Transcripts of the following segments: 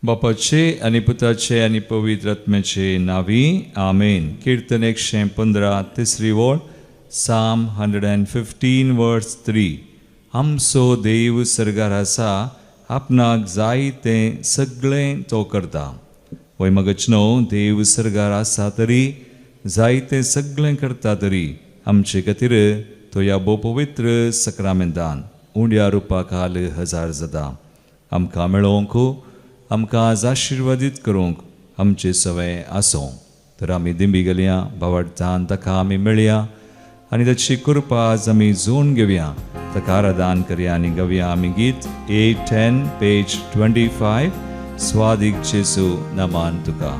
बापाचे आनी पुताचे आनी पवित्र आत्म्याचे नांवी आमेन. किर्तन 115 तिसरी वळ, Psalm 115 verse 3. आमचो देव सर्गार आसा, आपणाक जाय तें सगळें तो करता. वय मगच न्हू, देव सर्गार आसा तरी जाय तें सगळें करता तरी आमचे खातीर तो ह्या भोव पवित्र सक्रामेंतान उंड्या रुपा खाल हजार जाता. आमकां मेळोवंक, आमकां आज आशिर्वादीत करूंक आमचे सवय आसूं. तर आमी दिंबी गेलया भावार्थान ताका आमी मेळया आनी ताची कृपा आज आमी जोन घेवया. ताका आराधन करया आनी गावया आमी गीत 810 पेज 25, स्वादीक जेजू नमान तुका.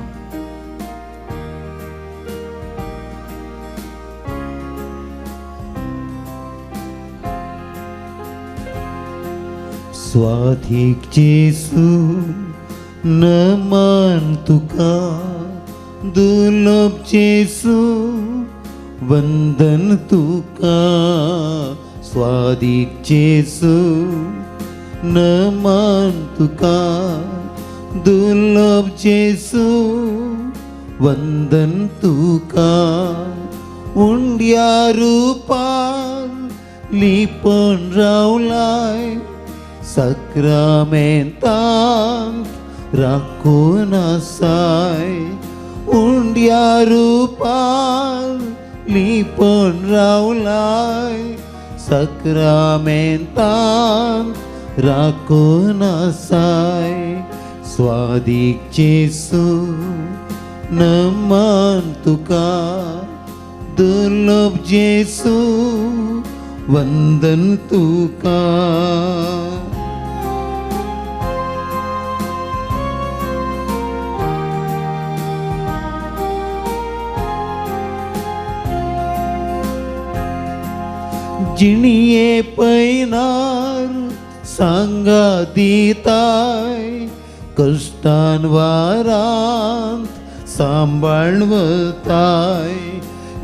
स्वाधीक जेसू नमन तुका, दुर्लभ जेसू वंदन तुका. स्वाधीक जेसू नमन तुका, दुर्लभ जेसू वंदन तुका. उंड्या रुपान लिपून रावलाय, सक्रामेंतांत राखून आसाय. उंड्या रुपान लिपून रावलाय, सक्रामेंतांत राखून आसाय. स्वादीक जेसू नमन तुका, दुर्लभ जेसू वंदन तुका. जिणये पैनार सांगा दिताय, कश्टान वारांत सांबाळवताय.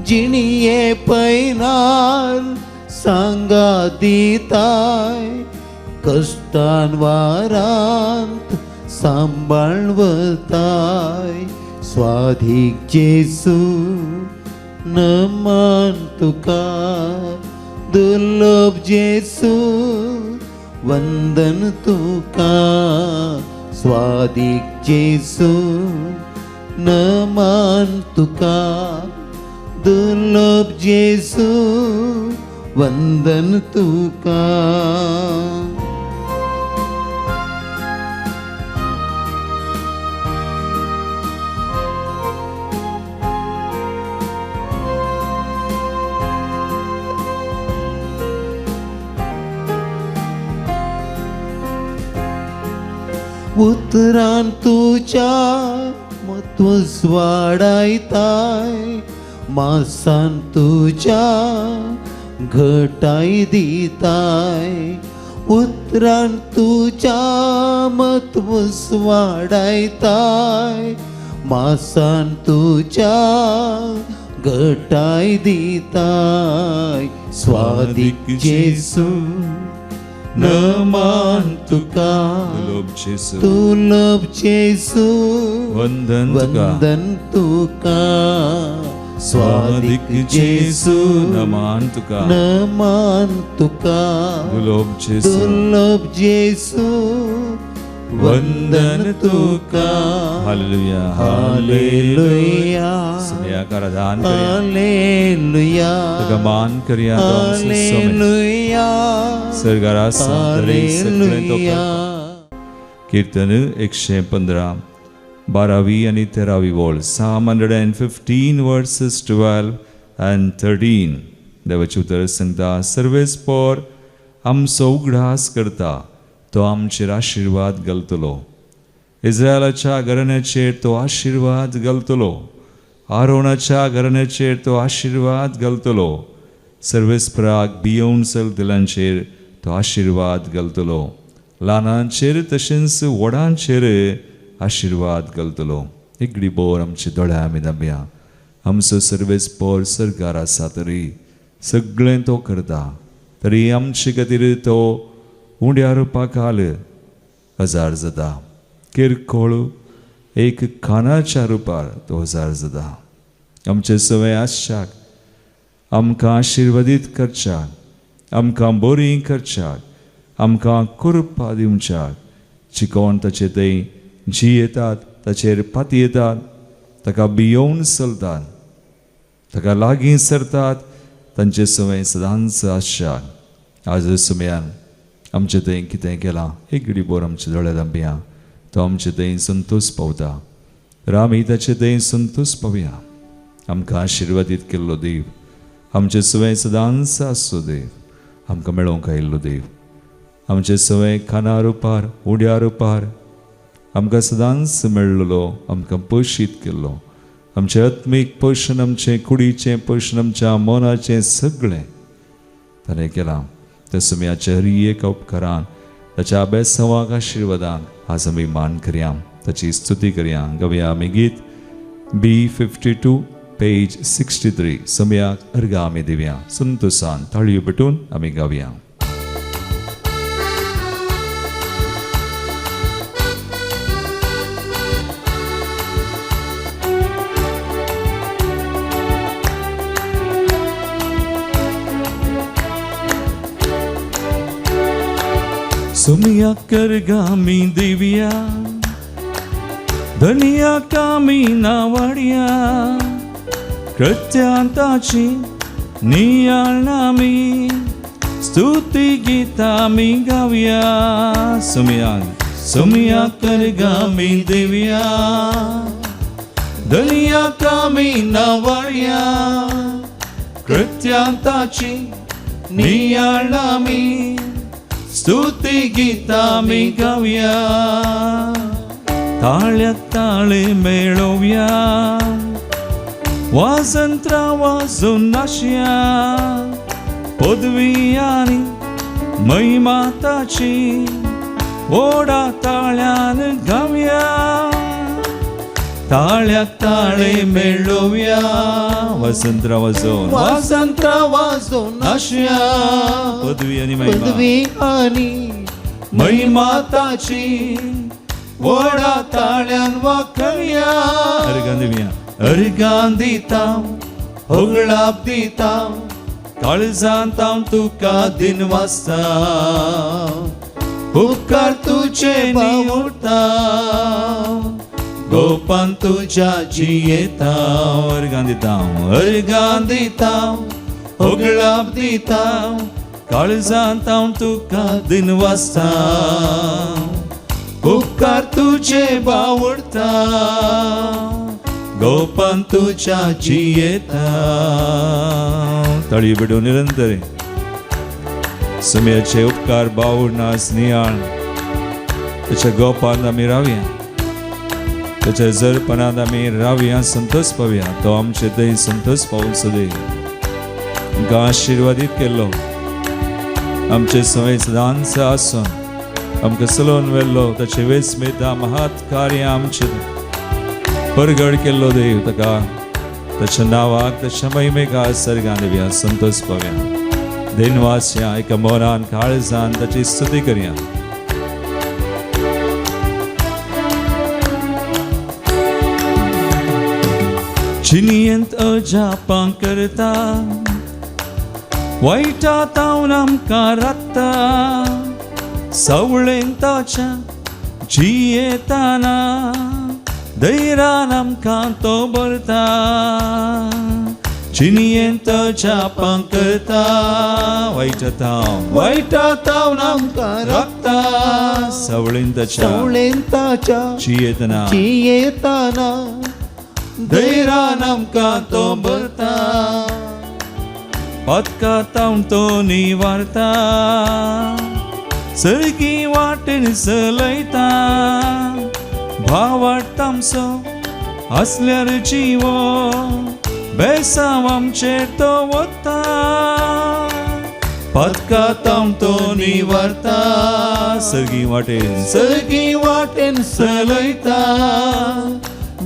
जिणये पैनार सांगा दिताय, कश्टान वारांत सांबाळवताय. स्वाधीक जेसू नमन तुका, दुर्लभ जेसू वंदन तुका. स्वादीक जेसू नमन तुका, दुर्लभ जेसू वंदन तुका. उतरान तुज्या म्हत्व वाडयताय, मासान तुज्या घटाय दिताय. उतरान तुज्या म्हत्व वाडयताय, मासान तुज्या घटाय दिताय. स्वादीक जेसू नमन तुका, दुर्लभ जेसू दुर्लभ जेसू वंदन तुका, वंदन तुका. स्वादीक जेसू नमन तुका, नमन तुका, दुर्लभ जेसू दुर्लभ जेसू वंदन तुका. हालेलुया, हालेलुया, सगळ्याक आराधन करया, हालेलुया, ताका मान करया. तो आमचो सोमे हालेलुया, सर्गार आसा तरी सगळें तो हालेलुया. करता. कीर्तन 115 बारावी आनी तेरावी वळ, Psalm 115 verses 12 and 13. देवाचें उतर सांगता, सर्वेस्पर आमचो उगडास करता, तो आमचेर आशिर्वाद घालतलो. इस्रायलाच्या घराण्याचेर तो आशिर्वाद घालतलो, आरोणाच्या घराण्याचेर तो आशिर्वाद घालतलो. सर्वेस्पराक भियोवन चलतल्यांचेर तो आशिर्वाद घालतलो, ल्हानांचेर तशेंच व्हडांचेर आशिर्वाद घालतलो. एगडी बोर आमचे दोळे आमी दामया. आमचो सर्वेस्पर सरकार आसा तरी सगळें तो करता, तरी आमचे खातीर तो उंड्या रुपा खाल हजार जाता. किरकोळ एक खानाच्या रुपार तो हजार जाता. आमचे सवय आसच्याक, आमकां आशिर्वादीत करच्याक, आमकां बरी करच्याक, आमकां कृपा दिवच्याक, चिकोन ताचे थंय जियेतात, ताचेर पातयेतात, ताका भियोवन चलतात, ताका लागीं सरतात, तांचे सवय सदांच आसच्याक. आज सुमयान आमचे थंय कितें केलां एक घडी बोर आमच्या दोळ्या दांपया, तो आमचे थंय संतोश पावता. तर आमी ताचे थंय संतोश पावया. आमकां आशिर्वादीत केल्लो देव, आमचे सवय सदांच आसचो देव, आमकां मेळोवंक आयिल्लो देव, आमचे सवय खाना रुपार उड्या रुपार आमकां सदांच मेळ्ळो, आमकां पोशीत केल्लो, आमचें आत्मीक पोशण, आमचें कुडीचें पोशण, आमच्या मनाचें सगळें ताणें केलां. त्या सुमयाच्या हर एका उपकारान, ताच्या अभ्यासवाक आशिर्वादान आज आमी मान करया, ताची स्तुती करया. गावया आमी गीत B52 page 63. समयाक अर्घा आमी दिवया, संतोसान ताळयो पेटून आमी गावया. सुमिया करगा मी दिव्या, धनिया कामी नावाड्या, कृत्यांताची नियाळनामी स्तुती गीता मी गावया. सुमिया सुमिया करगा मी दिव्या, धनिया कामी नावाड्या, कृत्यांताची नियाळनामी स्तुती गीता मी गावया. ताळ्याक ताळे मेळोवया, वाजंत्रा वाजून नाशया, पदवी आनी महिमा ताची ओडा ताळ्यान गावया. ताळ्याक ताळे मेळोवया, वसंत्रा वाजोवन वाजंत्रा वाजोवन नाशया, पदवी आनी महिमा, पदवी आनी महिमा ताची व्हडा ताळ्यान वाखणया. अर्गां दिवया, अर्गां दिता, होगळाप दिता, काळजांत हांव तुका दिन वाचता, उपकार तुजे निवडता, गोपान तुज्या जियेता. अर्गां दिता, अर्गां दिता, होगळाप दिता, काळजांत हांव तुका दिन वाचता, उपकार तुजे बावडता, गोपान तुज्या जियेता. ताळी पेटोवन निरंतर सुम्याचे उपकार बावडनास नियाळ, ताच्या गोपान आमी रावया, ताच्या जरपणांत आमी रावया, संतोष पावया. तो आमचे थंय संतोष पावचो देव, आमकां आशिर्वादीत केल्लो, आमचे सवय सदांच आसून आमकां चलोवन व्हेल्लो, ताचे वेसमेता महात कार्य आमचे परगड केल्लो देव, ताका ताच्या नांवाक ताच्या महिमेक सर्गान दिवया, संतोष पावया. दिनवासया एका मोरान काळजान ताची स्तुती करया. जिणेंत अजापां करता, वायटा तावन आमकां राखता, सवळेन ताच्या जियेताना धैर्यान आमकां तो भरता. जिणेंत अजापां करता, वायटा तावन, वायटा तावन आमकां राखता, सवळेन ताच्या सवळेन ताच्या जियेतना जियेताना धैर्यान आमकां तो भरता, पदकातावन तो निवारता, सर्गी वाटेन चलयता, भावार्थ आमचो आसल्यार जिवो बेसांव आमचेर तो वता, पदकातावन तो निवारता, सर्गी वाटेन सर्गी वाटेन चलयता,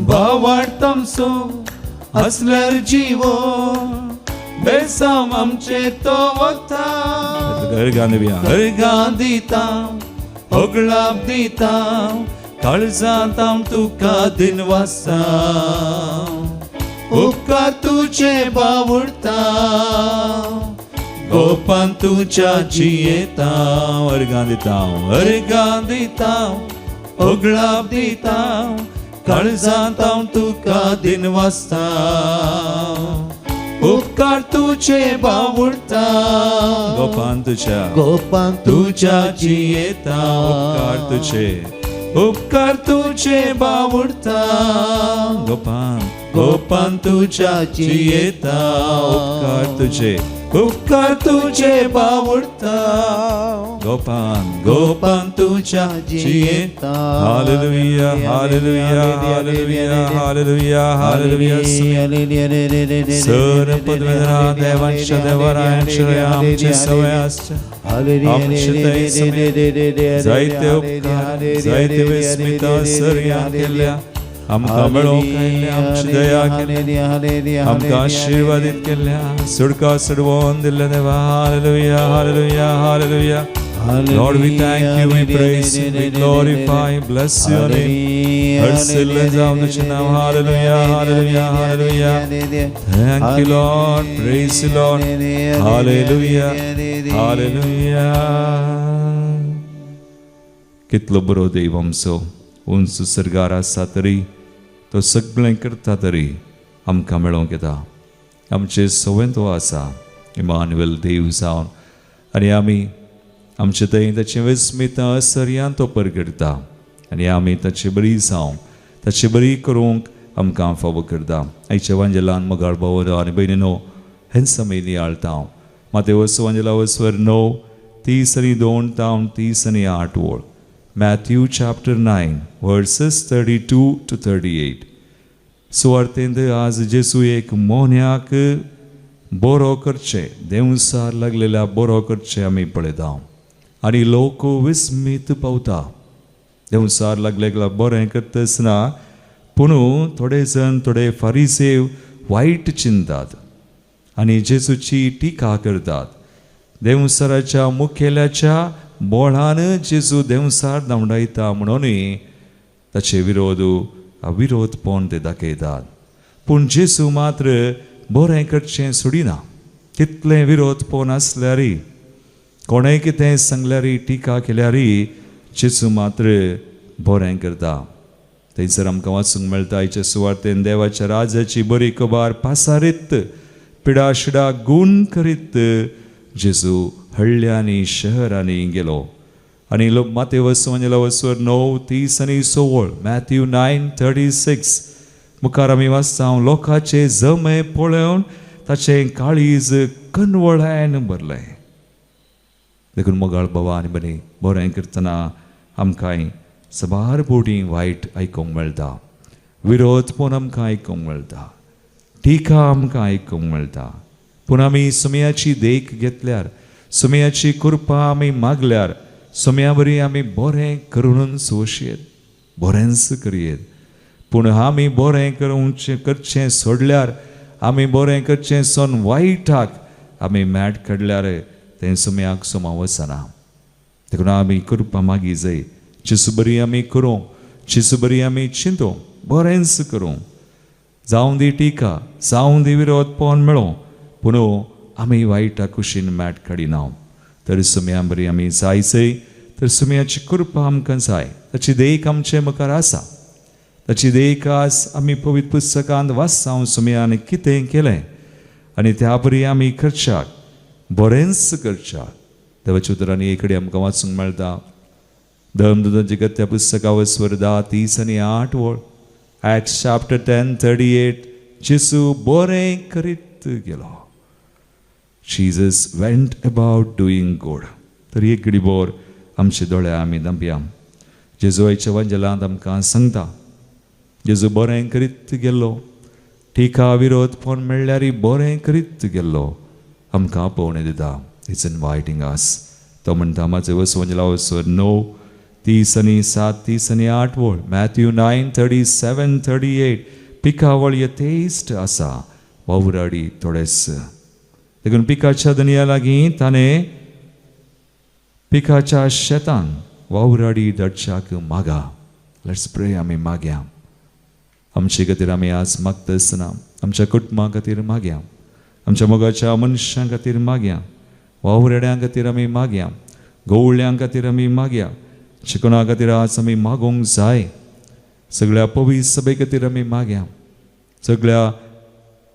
भावार्थ आमचो आसल्यार जिवो बेसांव आमचेर तो वता. अर्गां दिवया, अर्गां दिता, होगळाप दिता, काळजांत हांव तुका दिनवासता. उपकार तुजे बावुडता, गोपान तुज्या जियेता. अर्गां दिता, अर्गां दिता, ओगळाप दिता, काळजांत हांव तुका दिनवासता. उपकार तुजे बावुडता, गोपान तुज्या, गोपान तुज्या जियेता. उपकार तुझे, उपकार तुझे बावुडता, गोपान, गोपान तुज्या जियेता. उपकार तुझे, उपकार तुझे बावुडता, गोपान, गोपान तुज्या जियेता. Hallelujah, hallelujah, hallelujah, hallelujah, hallelujah. Sir पदवेदरा Devansh देवरायांश आमचे सवय आसचे आमचे थंय जायते उपकार, जायते विस्मिता सर्या केल्या, आमकां मेळोवंक आयिल्ल्या, आमची दया केल्या, आमकां आशीर्वादीत केल्या, सुडका सुडवोन दिल्ल्या देवा. Hallelujah, hallelujah, hallelujah. Lord, we thank you, we praise you, we glorify, bless your name. हर्षिल्लें जावं तुजें नांव. Hallelujah, hallelujah, hallelujah. Thank you, Lord. Praise you, Lord. Hallelujah. Hallelujah. कितलो बरो देव आमचो. उंच सर्गार आसा तरी, तो सगळें करता तरी आमकां मेळोवंक येता. आमचे सवंय तो आसा, इमानुएल देव जावन, आनी आमी आमचे थंय ताचें विस्मित सर्यान तो परगटता आनी आमी ताचे बरी जावं, ताचे बरी करूंक आमकां फावो करता. आयच्या वांजेलान, मोगाळ भाव आनी भयणीनो, हेंच आमी नियाळता. मातेवस वांजेला वस्वर 9:32 तावन 38 वळ. Matthew chapter 9 verses 32 to 38. सुवार्तेंत आज जेजू एक मोन्याक बरो करचे, देंवसार लागलेल्या बरो करचे आमी पळयता आनी लोक विस्मीत पावता. देंवसार लागले बरें करतासना पूण थोडे जण, थोडे फारिसेव वायट चिंतात आनी जेजूची टिका करतात. देंवसाराच्या मुखेल्याच्या बोळान जेजू देंवसार धांवडायता म्हणूनय ताचे विरोध, विरोधपण ते दाखयतात. पूण जेजू मात्र बरें करचें सोडिना. कितलें विरोधपण आसल्यारय, कोणें कितें सांगल्यारय, टिका केल्यारय, जेजू मात्र बरें करता. थंयसर आमकां वाचूंक मेळटा आयच्या सुवार्तेन, देवाच्या राजाची बरी खबर पासारीत, पिडाशिडा गूण करीत जेजू हळ्ळ्यांनी शहरांनी गेलो. आनी लोक मातेवस वस्वर 9:36, मॅथ्यू 9:36 मुखार आमी वाचता, लोकांचे जमे पळोवन ताचें काळीज कनवळ्यान भरलें. देखून मोगाळ बाबा आनी बरी, बरें करतना आमकां साबार बोडी वायट आयकूंक मेळटा, विरोध पूण आमकां आयकूंक मेळटा, टिका आमकां आयकूंक मेळटा. पूण आमी सुमयाची देख घेतल्यार, सुमयाची कृपा आमी मागल्यार, सुमया बरी आमी बरें करून सोशयेत, बरेंच करयेत. पूण आमी बरें करूंचें करचें सोडल्यार, आमी बरें करचें सोन वायटाक आमी मॅट काडल्यार, तें सुमयाक सुमा वचना. देखून आमी कृपा मागी जाय, जेजू बरी आमी करूं, जेजू बरी आमी चिंतूं, बरेंच करूं. जावं दी टिका, जावं दी विरोध पोवन मेळों, पूण आमी वायटा कुशीन मॅट काडिना. तर सुमया बरी आमी जायचय, तर सुमयाची कृपा आमकां जाय. ताची देख आमचे मुखार आसा. ताची देख आज आमी पवित्र पुस्तकांत वाचता, सुमयान कितें केलें आनी त्या बरी आमी करच्याक, बरेंच करच्याक. देवाच्या उतरांनी एक कडेन आमकां वाचूंक मेळटा, धर्मदूतांची गत्या पुस्तका वस्वर 10:38 वळ, Acts chapter 10:38. जेजू बरें करीत गेलो. Jesus went about doing good. तर एक घडी बोर आमचे दोळे आमी धांपया. जेजू आयच्या वांजेलांत आमकां सांगता, जेजू बरें करीत गेल्लो. टिका विरोध फोन मेळ्ळ्यार बरें करीत गेल्लो. आमकां आपोवणें दिता. He's inviting us. तो म्हणटा, म्हाजे वस वंजेला वस्वर 9:37, 38 वळ, Matthew 9:37-38, पिकावळ यथेश्ट आसा, वावराडी थोडेच. देखून पिकाच्या दनया लागीं ताणें पिकाच्या शेतान वावराडी धाडच्याक मागा. Let's pray. आमी मागया आमचे खातीर, आमी आज मागता आसतना आमच्या कुटुंबा खातीर मागया, आमच्या मोगाच्या मनशां खातीर मागया, वावरेड्यां खातीर आमी मागया, गवळ्यां खातीर आमी मागया, शिकणा खातीर आज आमी मागूंक जाय. सगळ्या पवित्र सभे खातीर आमी मागया, सगळ्या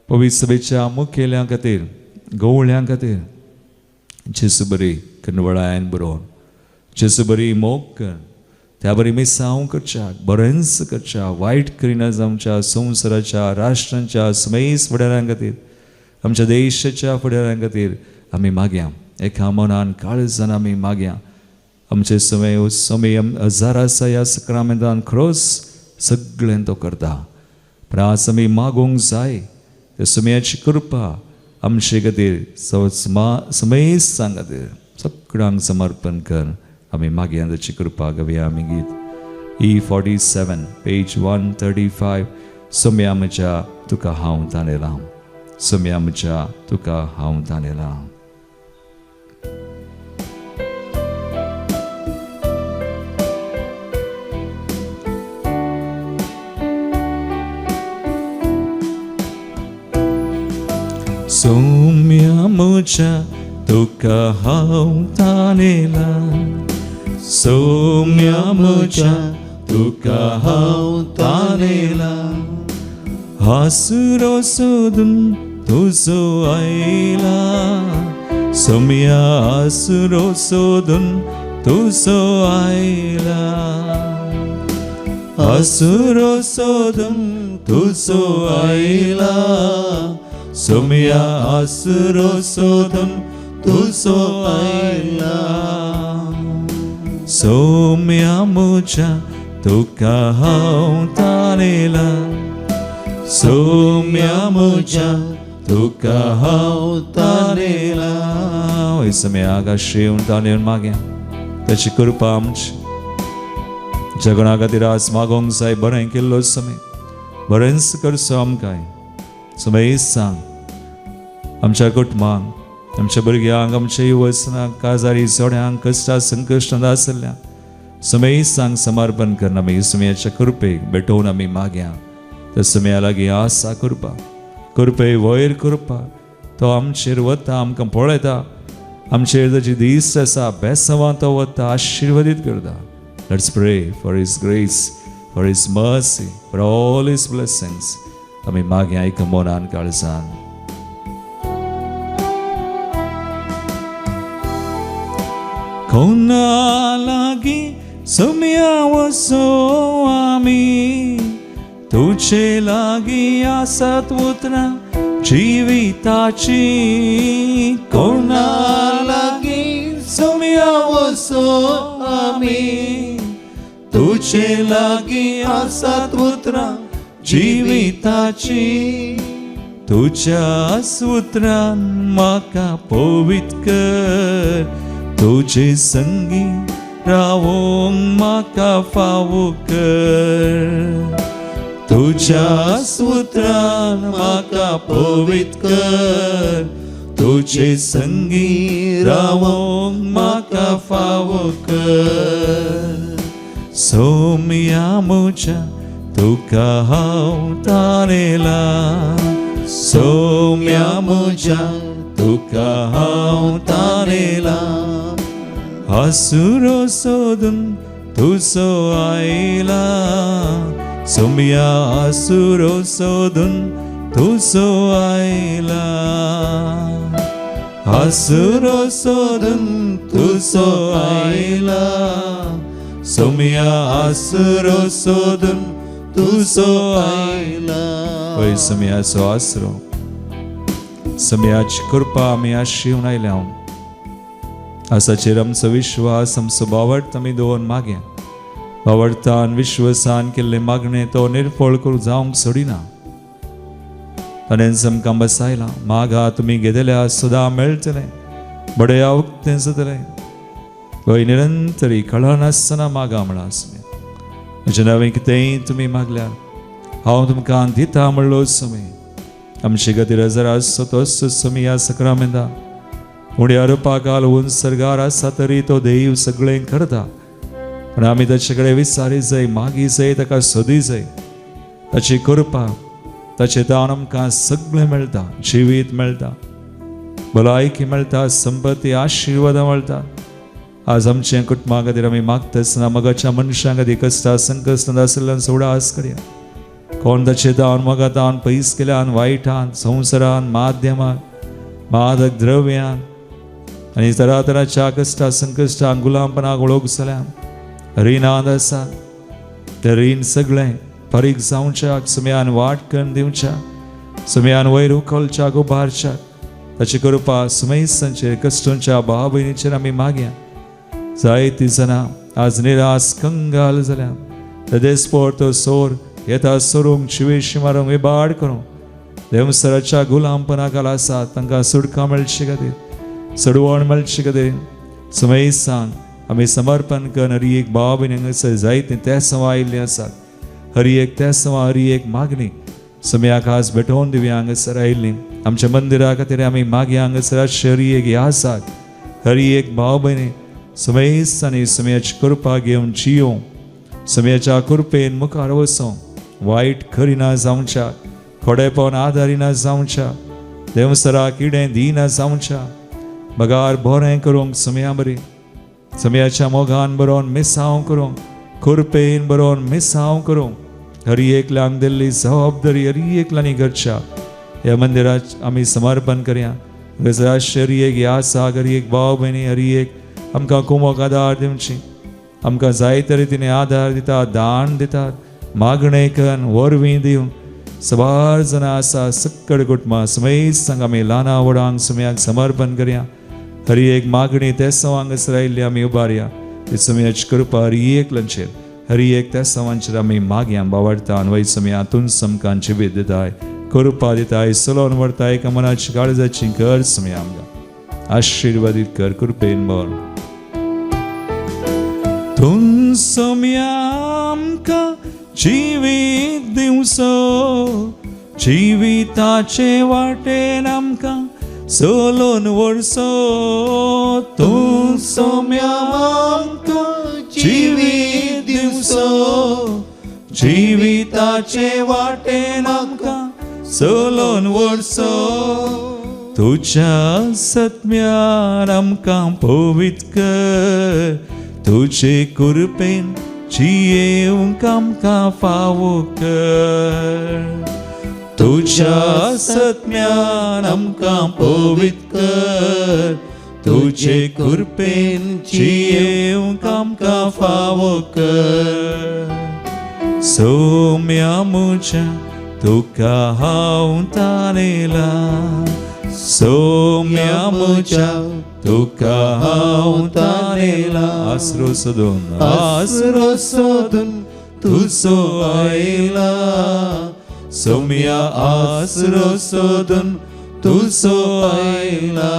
पवित्र सभेच्या मुखेल्यां खातीर, गवळ्यां खातीर. जेजू बरी कनवळायन बरोवन, जेजू बरी मोग कर, त्या बरी मिसांव करच्या, बरेंच करच्या, वायट करिना आमच्या संवसाराच्या, राष्ट्रांच्या समेस फुडाऱ्यां खातीर, आमच्या देशाच्या फुडाऱ्यां खातीर आमी मागया. एका मनान काळजान आमी मागया. आमचे समय समय हजार आसा ह्या सक्रामेंतान खरोच सगळें तो करता. पूण आज आमी मागूंक जाय त्या समयाची कृपा आमचे खातीर, समेस्तां खातीर सगळ्यांक समर्पण कर. आमी मागया ताची कृपा. गावया आमी गीत E47 page 135. सोम्या म्हज्या तुका हांव ताणेलां, सोम्या म्हज्या तुका हांव ताणेलां. सोम्या म्हज्या तुका हांव ताणेलां, सोम्या म्हज्या तुका हांव ताणेलां, आसुरो सोदून तुजो आयला, सोम्या आसुरो सोदून तुजो आयला, आसुरो सोदून तुजो आयला, सोम्या आसुरो सोदून तुजो आयला. सोम्या म्हज्या तुका हांव ताणेलां, सोम्या म्हज्या तुका हांव ताणेलां. हय सोम्या आशेवन ताणेवन मागया ताची कृपा आमची जगणा खातीर आज मागोंक जाय. बरें केल्लो समय बरेंच करचो आमकां. समेस्तांक, आमच्या कुटुंबांक, आमच्या भुरग्यांक, आमच्या युवसनाक, काजारी जोड्यांक, कश्टा संकश्टांत आसल्या समेस्तांक समर्पण करना आमी समयाच्या कृपेक भेटोवन आमी मागया. त्या समया लागीं आसा कृपा, कृपे वयर कृपा. तो आमचेर वता, आमकां पळयता, आमचेर ताची दीस आसा, बेसवां तो वता, आशिर्वादीत करता. Let's pray for his grace, for his mercy, for all his blessings. आमी मागया एका मनान काळजान. कोणा लागीं सोम्या वसो आमी, तुजे लागीं आसात उतरां जिविताची. कोणा लागीं सोम्या वसो आमी, तुजे लागीं आसात उतरां जिविताची. तुज्या उतरान म्हाका पवित्र कर, तुजे संगी रावोंक म्हाका फावो कर. तुज्या उतरान म्हाका पवित्र कर, तुजे संगी रावोंक म्हाका फावो कर. सोम्या म्हज्या तुका हांव ताणेलां, सोम्या म्हज्या तुका हांव ताणेलां, आसुरो सोदून तुजो आयला, सोम्या आसुरो सोदून तुजो आयला, आसुरो सोदून तुजो आयला, सोम्या आसुरो सोदून तुजो आयला. हय सोम्याचो आसरो, सोम्याची कृपा आमी आशिवन आयल्या. आसाचेर आमचो विश्वास, आमचो बावडत आमी दवरून मागया. बावडतान विश्वासान केल्ले मागणे तो निर्फळ करूं जावंक सोडिना. ताणें आमकां बसायला, मागा तुमी घेतल्या सदां मेळटलें, बड्या उक्तें जातलें. हय निरंतरी कळनासतना मागा म्हळां आसलें. म्हजें नवें कितेंय तुमी मागल्यार हांव तुमकां दिता म्हणलो समय. आमचे खातीर हजर आसचो तोच समय ह्या सक्रामेंता उण्या रुपाकाल उन सर्गार आसा तरी तो देव सगळें करता. पूण आमी ताचे कडेन विचारी जाय, मागी जाय, ताका सोदी जाय. ताची कृपा, ताचे दान आमकां सगळें मेळटा, जिवीत मेळटा, भलायकी मेळटा, संपत्ती आशिर्वादां मेळटा. आज आमच्या कुटुंबा खातीर आमी मागता आसतना मोगाच्या मनशां खातीर कश्टा संकश्टांत आशिल्ल्यान उडास करया. कोण ताचे दावन मोगातावन पयस केल्यान, वायटान, संवसारान, माध्यमान, मादक द्रव्यान आनी तरातराच्या कश्टा संकश्टान गुलामपणाक वळख जाल्यान रिणांत आसा, तें रीण सगळें फारीक जावच्याक सुम्यान वाट करून दिवच्याक, सुम्यान वयर उखलच्याक, उबारच्याक ताची कृपा सुमेसांचेर, कश्टांच्या भाव भयणीचेर आमी मागया. जायतीं जाणां आज निरास कंगाल जाल्या. ते देसपोर तो सोर येता सोरूंक, शिवेशी मारूंक, विबाड करूंक देवसराच्या गुलामपणा खाला आसा. तांकां सुटका मेळचे खातीर, सोडवण मेळचे खातीर सुमेसान आमी समर्पण करून हरी एक भाव भयणी हांगासर जायतीं तेसांवां आयिल्लीं आसात. हरी एक तेसांवां, हरी एक मागणी सम्याक आज भेटोवन दिवया. हांगासर आयिल्लीं आमच्या मंदिरा खातीर आमी मागया. हांगासर हरी एक यासाक, हरी एक भाव भयणी समेस आनी सम्याची कृपा घेवन जियों, सम्याच्या कृपेन मुखार वचों, वायट करिना जावच्या, खोडेपण आदारिना जावच्या, देवसरा किडें दिना जावच्या, बगार बरें करूंक सम्या बरी सम्याच्या मोगान बरोवन मिसांव करूंक, कृपेन बरोवन मिसांव करूंक हरी एकल्यान दिल्ली जबाबदारी हरी एकल्यानी घरच्या ह्या मंदिरात आमी समर्पण करया. हरी एक यासाक, हरी एक भाव भयणी, हरी एक आमकां कुमोक आदार दिवची, आमकां जायते रितीने आदार दितात, दान दितात, मागणें करून वरवीं दिवन सबार जाणां आसा. सक्कड कुटुंबां समेस्त आमी ल्हाना व्हडांक सुम्याक समर्पण करया. हरी एक मागणी तेसांव हांगासर आयिल्ली आमी उबारया. ती सुम्याची कृपा हरी एकल्याचेर, हरी एक तेसांवांचेर आमी मागया. बावडटा वय सुम्या तूं आमकां जिवीत दिताय, कृपा दिताय, सलोन व्हरताय. एका मनाची काळजाची कर सुम्या आमकां आशिर्वादीत कर, कृपेन भर. तूं सोम्या आमकां जिवीत दिवसो, जिविताचे वाटेन आमकां सोलोन व्हरसो. तूं सोम्या आमकां जिवीत दिवसो, जिविताचे वाटेन आमकां सोलोन व्हरसो. तुज्या सत्म्यान आमकां पवित्र कर, तुजे कृपेन जियेवंक आमकां फावो कर. तुज्या सत्म्यान आमकां पवित्र कर, तुजे कृपेन जियेवंक आमकां फावो कर. सोम्या म्हज्या तुका हांव तानेला, सोम्या म्हज्या तुका हांव तानेला. आसरो सोदून, आसरो सोदून तुजो आयला, सोम्या आसरो सोदून तुजो आयला,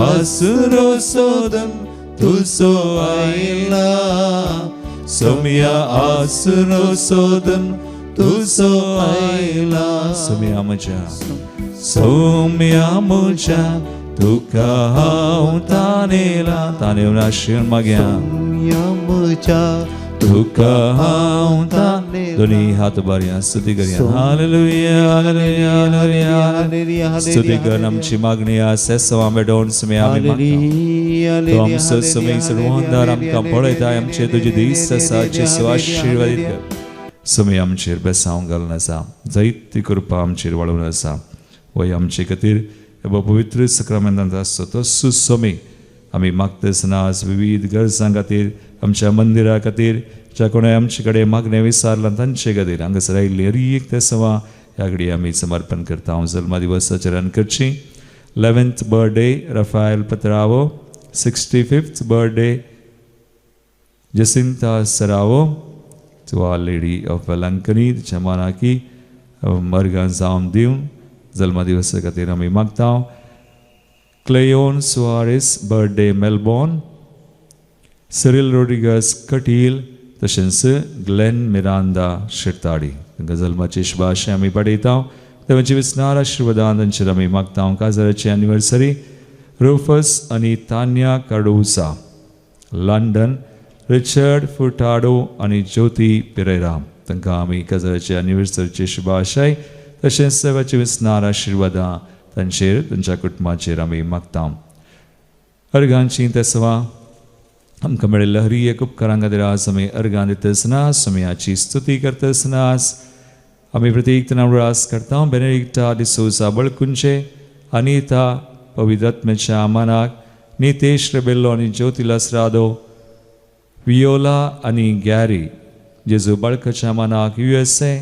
आसरो सोदून तुजो आयला, सोम्या आसरो सोदून तुजो आयला. सोम्या म्हज्या, सोम्या म्हज्या तुका हांव तानेला. तानेवन आशिर्वाद मागया. म्हज्या तुका हांव दोन्ही हात बारया, स्तुती करया. Hallelujah, hallelujah, hallelujah. स्तुती कर. आमची मागणी आसा सवा मेडोवन सुमी आमी मागता. तूं आमचो समय सर्वांदार आमकां पळयता. आमचे तुजे दीस आसा जेसू आशिर्वादीत कर. सुमी आमचेर बेसांव घालून आसा, जायती कृपा आमचेर वाडून आसा. वय आमचे खातीर हे पवित्र सक्रामेंतांत आसचो तसो समी आमी मागता आसतना आज विविध गरजां खातीर, आमच्या मंदिरा खातीर, ज्या कोणें आमचे कडेन मागणें विचारलां तांचे खातीर हांगासर आयिल्ली हर एक तेसवां ह्या घडये आमी समर्पण करता. हांव जल्मा दिवस आचरण करची. 11th birthday Rafael Patrao, 65th birthday Jacinta Sarao to Our Lady of Velankani, तिच्या मनाकी मर्गां जावन दिवन जल्मदिवसा खातीर आमी मागता. Cleon Soares birthday Melbourne, Cyril Rodrigues Kateel, तशेंच ग्लेन मिरांदा शिरताडी तांकां जल्माची शुभाशय आमी पाडयता. देवाची विस्नार आशिर्वादान तांचेर आमी मागता. काजाराची एनिवर्सरी रुफस आनी तान्या कार्डोसा. लंडन, रिचर्ड फुटाडो आनी ज्योती पिरेरा तांकां आमी काजाराचे एनिवर्सरीचे शुभाशय तशेंच देवाचे विस्नार आशिर्वादां तांचेर तांच्या कुटुंबाचेर आमी मागता. अर्गांची तेसवां आमकां मेळिल्ल्या हरी एक उपकारां खातीर आज आमी अर्गां दितना समयाची स्तुती करतना आमी प्रत्येक तना उडास करता. बेनेडिक्टा डिसोजा बळकुंचे, अनिता पवित्रत्मेच्या मानाक, नितेश रेबेल्लो आनी ज्योती लसरादो, वियोला आनी गॅरी जेजू बाळकाच्या मानाक USA,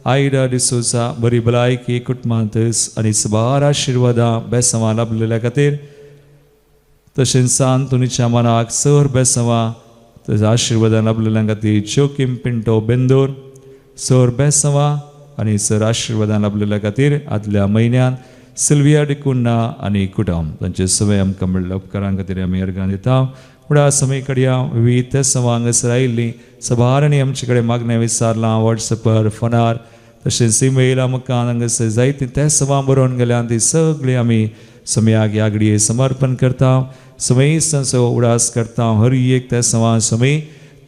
Aida D'Souza बरी भलायकी कुटुंबांतच आनी सबार आशिर्वादां बेसवां लाभलेल्या खातीर, तशेंच सांतोनीच्या मानाक सर बेसवां तशें आशिर्वादां लाभलेल्या खातीर, जोकीम पिंटो बेंदूर सर बेसवां आनी सर आशिर्वादां लाभलेल्या खातीर, आदल्या म्हयन्यान सिल्विया डिकुन्ना आनी कुटुंब तांचे सवय आमकां मेळ्ळ्या उपकारां खातीर आमी अर्गां दिता. फुडें समय कडया विवीध तेसवां हांगासर आयिल्लीं सबार आनी आमचे कडेन मागणें विचारलां वॉट्सॅपार, फोनार तशेंच इमेला मुखार हांगासर जायतीं तेसवां बरोवन गेल्या ती सगळीं आमी समयाक ह्या घडये समर्पण करता. समय तांचो उडास करता. हर एक तेसवां समय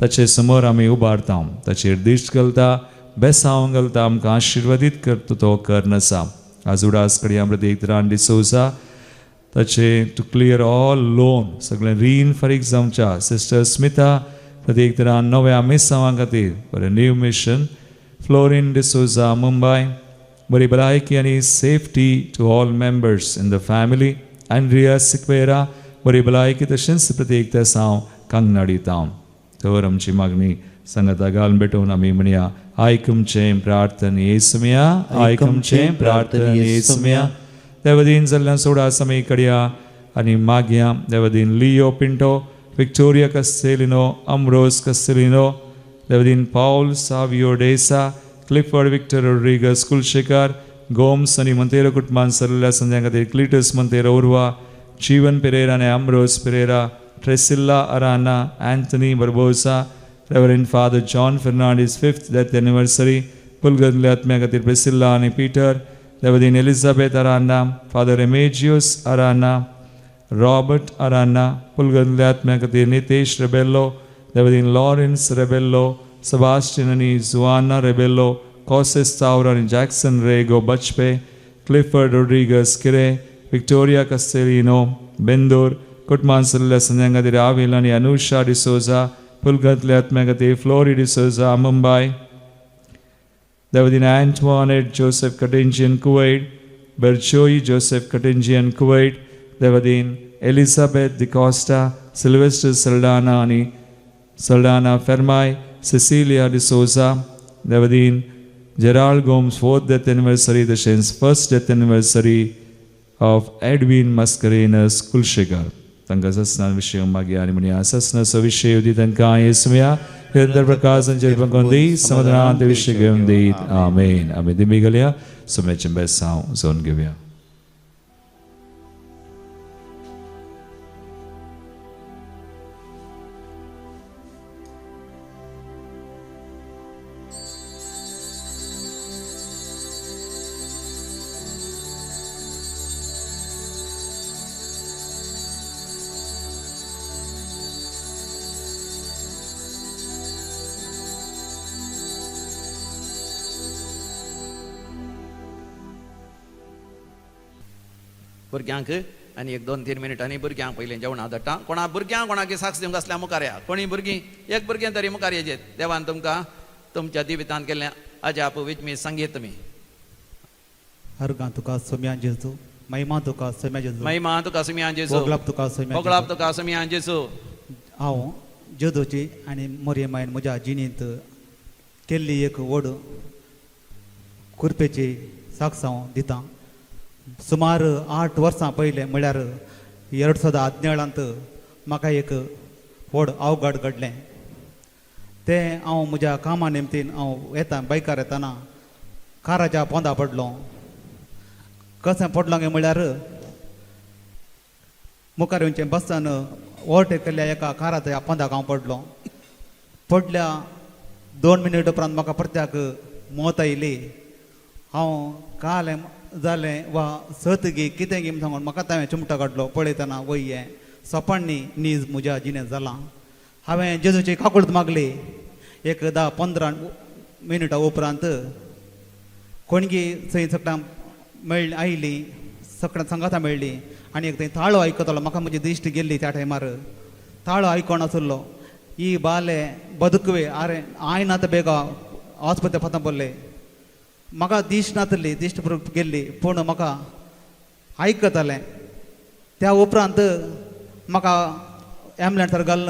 ताचे समोर आमी उबारता, ताचेर दिश्ट घालता, बेसांव घालता, आमकां आशिर्वादीत करता तो कर आसा. आज उडास कडया प्रत्येक रान डिसोजा ताचे टू क्लियर ऑल लोन, सगळें रीण फारीक जावच्या. सिस्टर स्मिता प्रत्येक तरान नव्या मिसांवां खातीर बरें new mission. Fluorine D'Souza Mumbai, बरी भलायकी आनी safety to all members in the family. Andrea Sequeira बरी भलायकी तशेंच प्रत्येक तेसांव कांगनाडी तांव. तर आमची मागणी सांगाता घालून भेटोवन आमी म्हणया, आयकुमचें प्रार्थन येसुमया, आयकुमचें प्रार्थन येसुमया. देवदीन जाल्ल्यान सोडा आमी कडया आनी मागया. देवदीन Leo Pinto, Victoria Castelino, Ambrose Castelino, देवदीन Paul Savio D'Sa, Clifford Victor Rodrigues Kulshekar, Gomes आनी मंतेरो कुटुंबान सरलेल्या संध्या खातीर, Cletus Monteiro Urwa, Jeevan Pereira आनी Ambrose Pereira, Tresilla Aranha, Anthony Barbosa, reverend father John Fernandes fifth death anniversary, पुलगदल्या आत्म्या खातीर प्रेसिल्ला आनी पीटर, देवदीन एलिझाबेथ अराना, फादर एमेजियोस अराना, रॉबर्ट अराना, पुलगदल्या आत्म्या खातीर नितेश रेबेल्लो, देवदीन लॉरेन्स रेबेल्लो, सेबास्टियन आनी जुआना रेबेल्लो, कॉसेस तावर आनी Jackson Rego Bajpe, Clifford Rodrigues किरे, विक्टोरिया कस्तेलिनो बेंदूर कुटुंबान सरलेल्या संध्या खातीर आविल आनी अनुषा डिसोजा, पुलगतल्या आत्म्या खातीर फ्लोरी डिसोजा मुंबय, देवदीन अँटवानेट जोसेफ कटेंजियन कुवैट, बर्चोई जोसेफ कटेंजियन कुवैट, देवदीन एलिझाबेथ डिकॉस्टा, सिल्वेस्टर सल्डाना आनी सल्डाना फेर्माय, सिसिलिया डिसोजा, देवदीन Gerald Gomes fourth death anniversary तशेंच first death anniversary of Edwin Mascarenhas Kulshekar तांकां ससना विशय मागीर आनी म्हणया, ससनाचो विशय दी तांकां येसुया, निरंतर प्रकाशांचेर दी समाधानांत विशय घेवन दीत. आमेन. आमी दिमी घालया, सुम्याचें बेसांव जोन घेवया. भुरग्यांक आनी एक 2-3 मिनटांनी भुरग्यांक पयलीं जेवणां धाडटा. कोणा भुरग्यांक कोणाक साक्ष दिवंक आसल्यार मुखार या. कोणी भुरगीं एक भुरगें तरी मुखार येजेत. देवान तुमकां तुमच्या जिवितांत केल्लें अजाप विजमी सांगीत तुमी. अर्गां तुका सोम्या जेजू, महिमा तुका सोम्या जेजू, महिमा तुका सुमयां जेजू, वगलाप तुका सोम्या वगळाप तुका सुमयां जेजू. हांव जेजूची आनी मोरये मायन म्हज्या जिणेंत केल्ली एक व्हड कुरपेची साक्ष हांव दितां. सुमार 8 वर्सां पयलें म्हळ्यार 2017 म्हाका एक व्हड अवघड घडलें. तें हांव म्हज्या कामा निमतीन हांव येता बायकार येताना काराच्या पोंदा पडलो. कशें पडलो गे म्हळ्यार मुखार येवचें बसान ओवरटेक केल्ल्या एका काराच्या पोंदाक हांव पडलो. पडल्या 2 मिनट उपरांत म्हाका परत्याक मौत आयली. हांव कालें जालें वा सत गी कितें गी सांगून म्हाका तांवें चिमटो काडलो. पळयतना वय हें सोपांनी नीज म्हज्या जिणेंत जालां. हांवें जेजूची काकूळत मागली. एक 10-15 मिनटां उपरांत कोणगी थंय सगळ्यां मेळ्ळी आयली, सगळ्यां सांगाता मेळ्ळी आनी एक थंय ताळो आयकतालो. म्हाका म्हजी दिश्ट गेल्ली त्या टायमार. ताळो आयकोन आसलो ಈ ಬಾಲೆ ಬದುಕುವೆ ಆರೆ ಆಯ್ನಾತ ಬೇಗ ಆಸ್ಪತ್ರೆ ಪತ್ತ ಬಲ್ಲೆ. म्हाका दिश्ट नातली, दिश्ट गेल्ली, पूण म्हाका आयकतालें. त्या उपरांत म्हाका एम्बुलन्सार घालून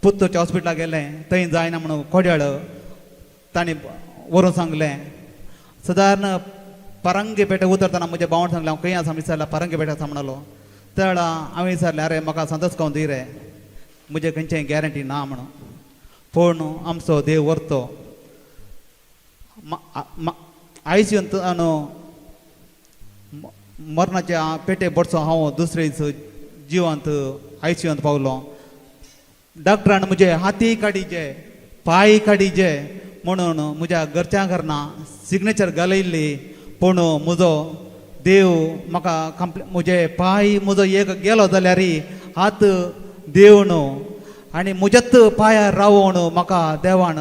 पुत्तूरच्या हॉस्पिटलाक गेलें. थंय जायना म्हणून कोड्याळ तांणी व्हरून सांगलें. सदारण पारंगीपेटे उतरतना म्हज्या भावान सांगलें, हांव खंय आसा विचारला, पारंगीपेटे आसा म्हणलो. त्या वेळार हांवें विचारलें, अरे म्हाका संतोष खावन दी रे, म्हजें खंयचें गॅरंटी ना म्हणून. पूण आमचो देव व्हरतो आयसीयूंत न्हू मरणाच्या पेटे बडचो हांव दुसरे दीस जिवांत आयसीयूंत पावलो. डॉक्टरान म्हजे हाती काडीचे पांय काडीचे म्हणून म्हज्या घरच्या घरना सिग्नेचर घालयल्ली. पूण म्हजो देव म्हाका कंप्ले म्हजे पांय म्हजो एक गेलो जाल्यार हात देव न्हू आनी म्हज्याच पांयार रावोवन म्हाका देवान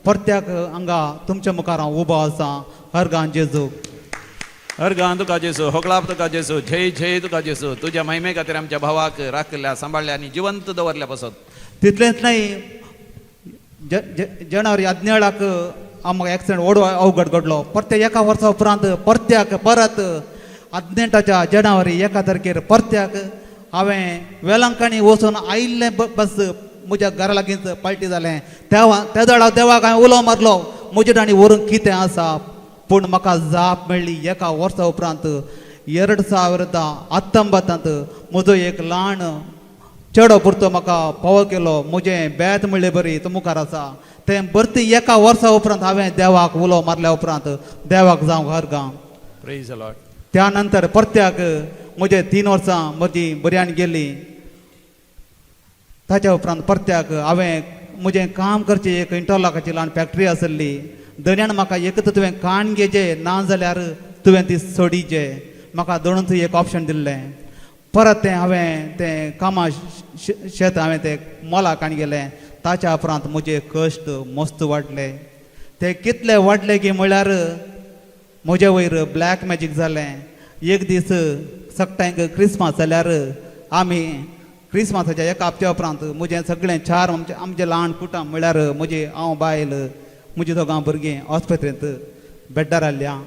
परत्याक हांगा तुमच्या मुखार हांव उबो आसा. हरगान जेजू. अर्गां तुका जेसू, होगळाप तुका जेसू, जय जय तुका जेसू. तुज्या महिमे खातीर आमच्या भावाक राखल्या, सांबाळल्या आनी जिवंत दवरल्या पासत. तितलेंच न्हय, जानेवारी 17 आमकां एक्सिडंट व्हड अवघड घडलो. परते एका वर्सा उपरांत परत्याक परत 18च्या जानेवारी 1 तारखेर परत्याक हांवें वेलंकांनी वचून आयिल्लें बस म्हज्या घरा लागींच पार्टी जालें. तेवा त्या वेळार देवाक हांवें उलो मारलो, म्हजे आनी व्हरूंक कितें आसा? पूण म्हाका जाप मेळ्ळी एका वर्सा उपरांत 2019 म्हजो एक ल्हान चेडो पुरतो म्हाका पावो केलो. म्हजें बेत म्हणले बरी तो मुखार आसा. तें भरती एका वर्सा उपरांत हांवें देवाक उलो मारल्या उपरांत देवाक जावं हर गांव. प्रेज the Lord. त्या नंतर परत्याक म्हजे 3 वर्सां म्हजी बऱ्यान गेली. ताच्या उपरांत परत्याक हांवें म्हजें काम करचें एक इंटरलॉकाची ल्हान फॅक्टरी आसली. धनयान म्हाका एक तर तुवें काण घेचे, ना जाल्यार तुवें ती सोडीचे. म्हाका दोनूच एक ऑप्शन दिल्लें. परत तें हांवें तें कामा शेत हांवें तें मोलाक काण गेलें. ताच्या उपरांत म्हजे कश्ट मस्त वाडले. ते कितले वाडले की म्हळ्यार म्हजे वयर ब्लॅक मॅजीक जालें. एक दीस सगळ्यांक क्रिसमस जाल्यार आमी क्रिसमसाच्या एका हप्त्या उपरांत म्हजें सगळें चार आमचें आमचें ल्हान कुटुंब म्हळ्यार म्हजी हांव, बायल, म्हजी दोगां भुरगीं ऑस्पेत्रेंत बेड्डार आसल्या.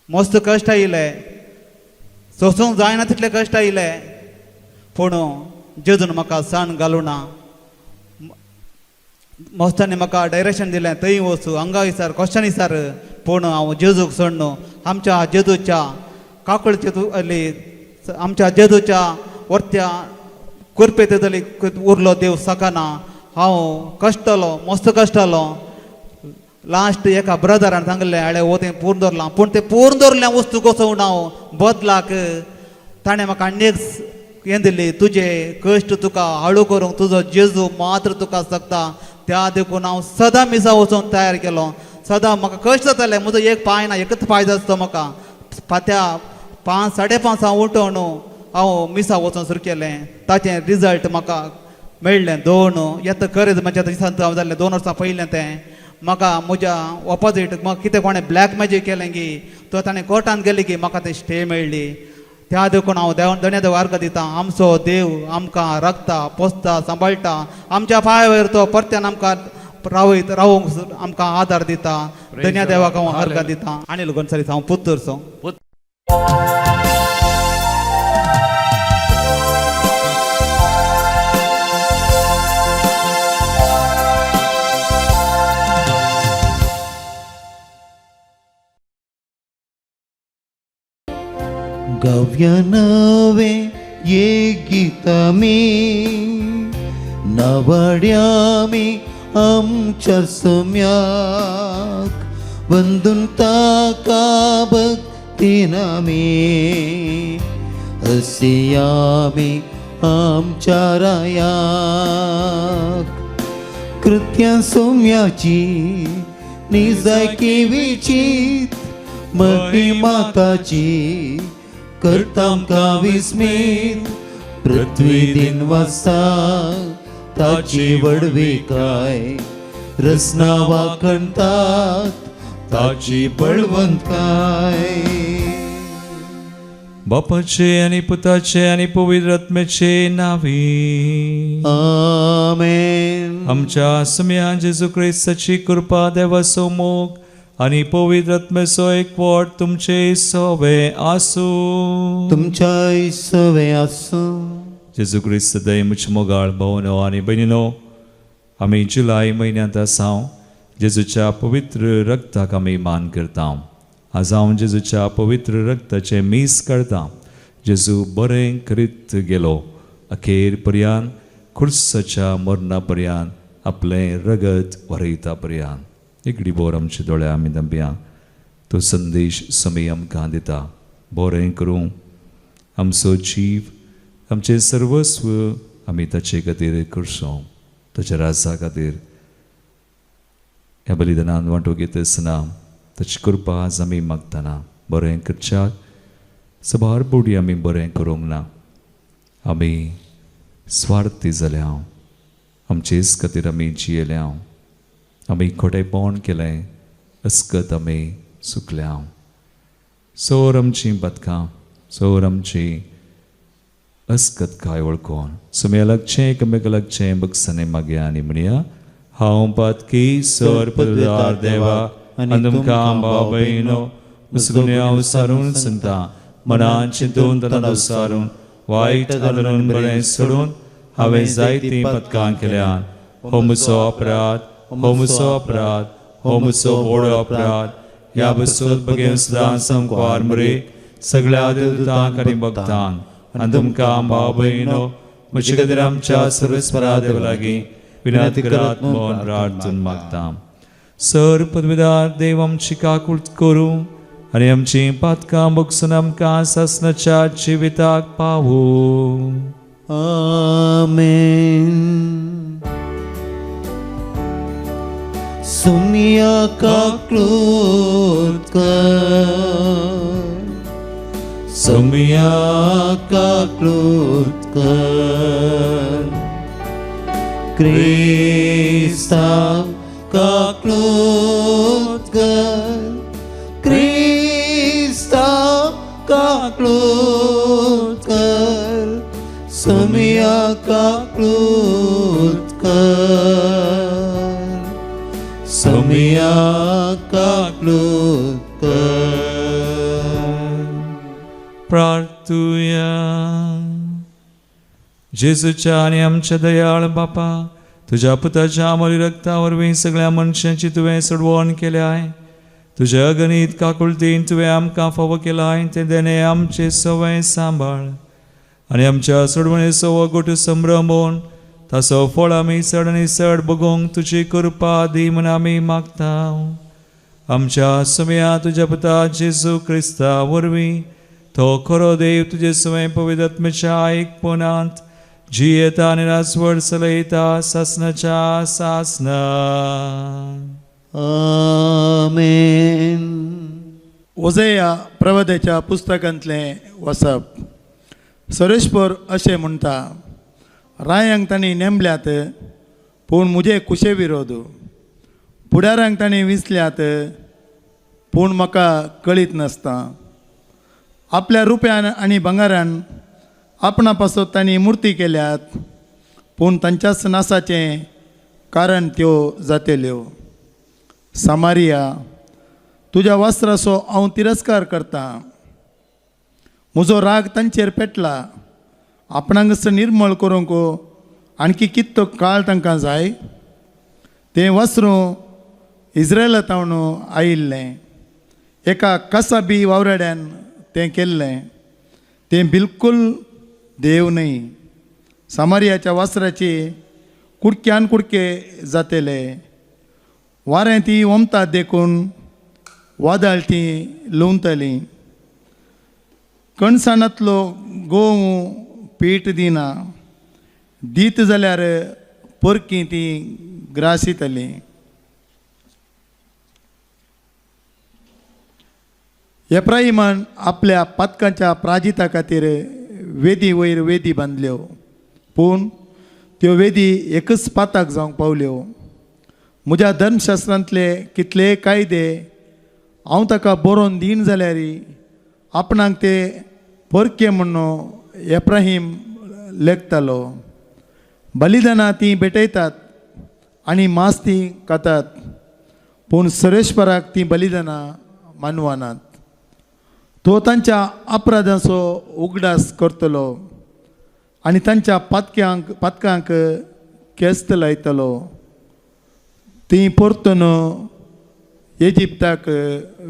मस्त कश्ट आयले, सोसूंक जायना तितले कश्ट आयले. पूण जेजून म्हाका सण घालूं ना. मस्तांनी म्हाका डायरेक्शन दिलें, थंय वचूं, हांगा विचार, क्वेश्चन विचार. पूण हांव जेजूक सोडून आमच्या जेजूच्या काकळचे तूं आमच्या जेजूच्या वर्त्या कुरपेत जाली उरलो देव सकाना. हांव कश्टलो, मस्त कश्टलो. लास्ट एका ब्रदरान सांगलें, आळे हो तें पूर्ण दवरलां. पूण तें पूर्ण दवरलें वस्तू कसो हांव बदलाक ताणें म्हाका आनी एक हें दिली, तुजे कश्ट तुका हाळू करूंक तुजो जेजू मात्र तुका शकता. त्या देखून हांव सदां मिसा वचून तयार केलो. सदां म्हाका कश्ट जाताले. म्हजो एक पांय ना, एकच पांय आसतो म्हाका. फात्या 5 5:30 हांव उठोवन हांव मिसा वचोन सुरू केलें. ताचें रिजल्ट म्हाका मेळ्ळें. दोन येता करेज म्हज्या दिसांत हांव जाल्लें. 2 वर्सां पयलें तें म्हाका म्हज्या ऑपोजीट म्हाका कितें कोणें ब्लॅक मॅजीक केलें की तो ताणें कोर्टान गेली की म्हाका ते स्टे मेळ्ळी. त्या देखून हांव देव धन्य देव अर्घ दिता. आमचो देव आमकां राखता, पोसता, सांबाळटा. आमच्या पांयावयर तो परत्यान आमकां रावयत रावूंक आमकां आदार दिता. धन्य देवाक हांव अर्घ दिता. आनी गोन्सालीस, हांव पुत्तूरचो. गव्य नवे ये गीतमी नवड्यामी आमच्या सम्याक वंदून ताका भक्तीनामी हसियामी आमच्या रायाक कृत्या सौम्याची निजायकी विचित महिमाताची करता आमकां विस्मीत पृथ्वी दिन वासा ताची व्हडविकाय रसना वाखणतात ताची बळवंतकाय. बापाचे आनी पुताचे आनी पवित्र आत्म्याचे नावी. आमेन. आमच्या सम्या जेजू क्रिस्ताची कृपा, देवाचो मोग आनी पवित्र आत्म्याचो एकवट तुमचे सोवे आसूं. तुमच्या सवे आसूं. जेजू क्रिस्त दय मुच मोगाळ भावनो आनी भयणीनो, आमी जुलय म्हयन्यांत आसा. जेजूच्या पवित्र रक्ताक आमी मान करता. आज हांव जेजूच्या पवित्र रक्ताचें मीस करता. जेजू बरें करीत गेलो, अखेर पर्यंत खुर्साच्या मरणा पर्यंत आपलें रगत वरयता पर्यंत. एकडि बोर आमचे दोळे आमी दंपया. तो संदेश समय आमकां दिता. बरें करूं आमचो जीव, आमचें सर्वस्व आमी ताचे खातीर करचो, ताच्या राजा खातीर. ह्या बलिदानान वांटो घेता आसतना ताची कृपा आज आमी मागतना बरें करच्याक सबार बोडी आमी बरें करूंक ना. आमी स्वार्थी जाल्या, आमचेच खातीर आमी जियेल्या, आमी खोटेपण केलें, अस्कत आमी चुकल्या. सोर आमचीं बदकां, सोर आमची अस्कत काय वळखून सुम्या लागचें एकामेका लागचें बगसाने मागया आनी म्हणया, हांव पातकी सर पदवीदार देवा आनी तुमकां भाव भयणो मुसगुन्यांव सारून सांगता, मनान चिंतून तनाव सारून वायट आदरून बरें सोडून हांवें जायतीं पदकां केल्यान. हो म्हजो अपराध, हो म्हजो अपराध, हो म्हजो व्हड अपराध. ह्या बसून बगेन सदां संकवार मुरे सगळ्या देवदूतांक आनी भक्तांक आनी तुमकां भाव भयणो म्हजे खातीर आमच्या सर्वेस्परा देवा लागीं विनंती करात म्हूण प्रार्थून मागता. सर पदवीदार देव आमची काकूट करूं आनी आमचीं पातकां बगसून आमकां सासणाच्या जिविताक पावूं. आमेन. सुनिया काकलूत कर, सुमिया काकलूत कर, क्रिस्ता काकलूत कर, क्रिस्ता काकलूत कर, सुमिया काकलूत कर, सुमिया काकलूत कर. प्रार्थुया. जेजूच्या आनी आमच्या दयाळ बापा, तुज्या पुताच्या अमोली रक्ता वरवीं सगळ्या मनशांची तुवें सोडवण केल्याय. तुज्या अगणीत काकुळतीन तुवें आमकां फावो केलाय तें देणें आमचें सवंय सांबाळ आनी आमच्या सोडवणेचो हो गोटू संभ्रमोन ताचो फळ आमी चड आनी चड बगोवंक तुजी कृपा दी म्हूण आमी मागता. आमच्या समया तुज्या पुता जेजू क्रिस्ता वरवीं, तो खरो देव तुजे सवंय पवित्र आत्म्याच्या एकपणांत जियेता आनी राजवट चलयता सासणाच्या सासना. आमेन. ओझेया प्रवाद्याच्या पुस्तकांतलें वसप. सरेश्वर अशें म्हणटा, रायांक तांणी नेमल्यात पूण म्हजे कुशे विरोध, फुडारांक तांणी विंचल्यात पूण म्हाका कळीत नासता. आपल्या रुप्यान आनी भांगरान आपणा पासत तांणी मुर्ती केल्यात पूण तांच्याच नासाचें कारण त्यो जातेल्यो. सामारिया, तुज्या वस्त्राचो हांव तिरस्कार करतां, म्हजो राग तांचेर पेटला. आपणाकच निर्मळ करूंक आणखी कितलो काळ तांकां जाय? तें वस्त्र इस्रायला तावन आयिल्लें, एका कसाबी वावराड्यान तें केल्लें, तें बिलकूल देव न्हय. सामारियाच्या वस्त्राचे कुडक्यान कुडके जातेले, वारें ती ओमतात देखून वादळ ती लुंवतली. कणसाणांतलो गोंव पीठ दिना, दीत जाल्यार परकी ती ग्रासितली. एफ्राइमान आपल्या पातकांच्या प्राजिता खातीर वेदी वयर वेदी बांदल्यो, पूण त्यो वेदी एकच पाताक जावंक पावल्यो. म्हज्या धर्मशास्त्रांतले कितले कायदे हांव ताका बरोवन दीन जाल्यार आपणाक ते परके म्हणून एब्राहीम लेखतालो. बलिदानां तीं भेटयतात आनी मांस तीं खातात, पूण सरेश्वराक तीं बलिदानां मानवनात. तो तांच्या अपराधांचो उगडास करतलो आनी तांच्या पातकांक केस्त लायतलो. तीं परतून इजिप्ताक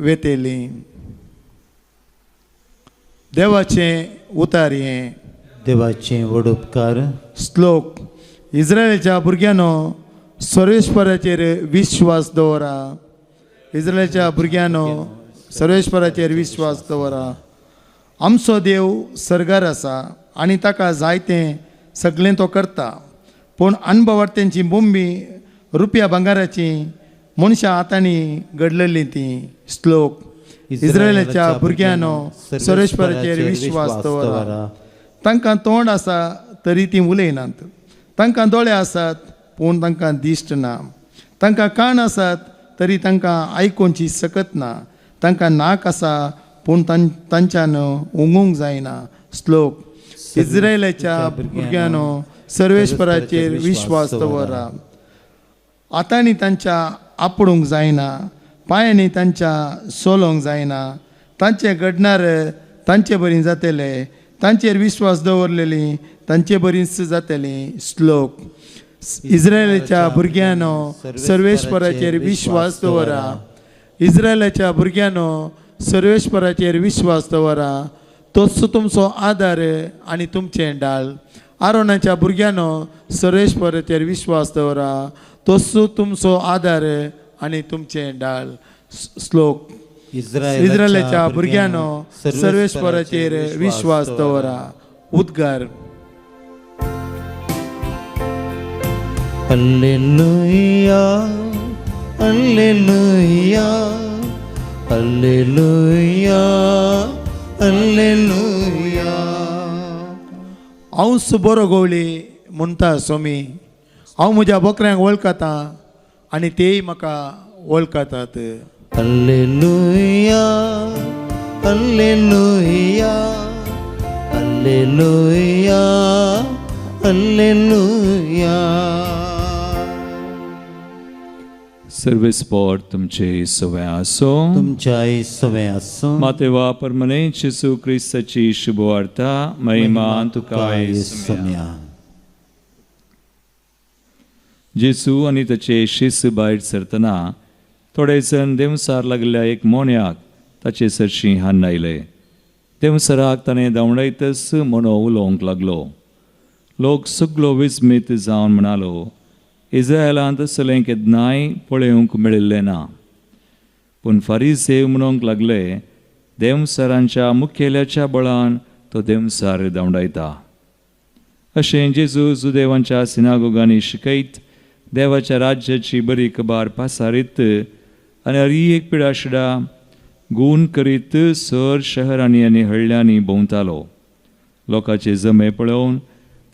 वेतेलीं. देवाचें उतार हें. देवाचें व्हड उपकार. श्लोक. इस्रायलाच्या भुरग्यांनो सर्वेश्वराचेर विश्वास दवरा. इस्रायलाच्या भुरग्यांनो सर्वेश्वराचेर विश्वास दवरा. आमचो देव सर्गार आसा आनी ताका जाय तें सगळें तो करता. पूण अणभवार्त्यांची बोंबी रुपया भांगाराची मनशां हातांनी घडलेली ती. श्लोक. इस्रायलाच्या भुरग्यांनो सर्वेश्वराचेर विश्वास दवरा. तांकां तोंड आसा तरी तीं उलयनात, तांकां दोळे आसात पूण तांकां दिश्ट ना, तांकां कान आसात तरी तांकां आयकुची सकत ना, तांकां नाक आसा पूण तांच्यान उंगूंक जायना. श्लोक. इस्रायलाच्या भुरग्यांनो सर्वेश्वराचेर विश्वास दवरा. हातांनी तांच्या आपडूंक जायना, पांयांनी तांच्या सोलोंक जायना. तांचे घडणार तांचे बरी जातले, तांचेर विश्वास दवरलेली तांचे बरीच जातली. श्लोक. इस्रायलाच्या भुरग्यांनो सर्वेश्वराचेर विश्वास दवरा. इस्रायलाच्या भुरग्यांनो सर्वेश्वराचेर विश्वास दवरा. तोच तुमचो आदार आनी तुमचें डाळ. आरोनाच्या भुरग्यांनो सर्वेश्वराचेर विश्वास दवरा. तोच तुमचो आदार आनी तुमचें डाळ. श्लोक. इस्रायलाच्या भुरग्यांनो सर्वेश्वराचेर विश्वास दवरा. उद्गार. Hallelujah, hallelujah, hallelujah, hallelujah. हांव बरो गवळी म्हणटा स्वामी, हांव म्हज्या बोकऱ्यांक वळखता आनी तेय म्हाका वळखतात. Hallelujah, hallelujah, hallelujah, hallelujah. सर्वेस्पोर तुमचे सवय आसो. तुमच्याय सवय आसूं. मातेवा परमने जेसू क्रिस्ताची शुभवार्ता. महिमा तुका सोम्या. जेसू आनी ताचे शिस्त भायर सरतना थोडे जण देंवसार लागल्या एक मोन्याक ताचे सरशीं हान्न आयले. देंवसराक ताणें धांवडायतच मोनो उलोवंक लागलो. लोक सगलो विस्मीत जावन म्हणालो, इस्रायलांत असलें केन्नाय पळोवंक मेळिल्लें ना. पूण फारीसेव म्हणूंक लागले, देंवसरांच्या मुखेल्याच्या बळान तो देंवसार धांवडायता. अशें जेजू जुदेवांच्या सिनागोगांनी शिकयत देवाच्या राज्याची बरी खबर पासारीत आनी हरी एक पिडाशिडा गूण करीत सर शहरांनी आनी हळ्यांनी भोंवतालो. लोकांचे जमे पळोवन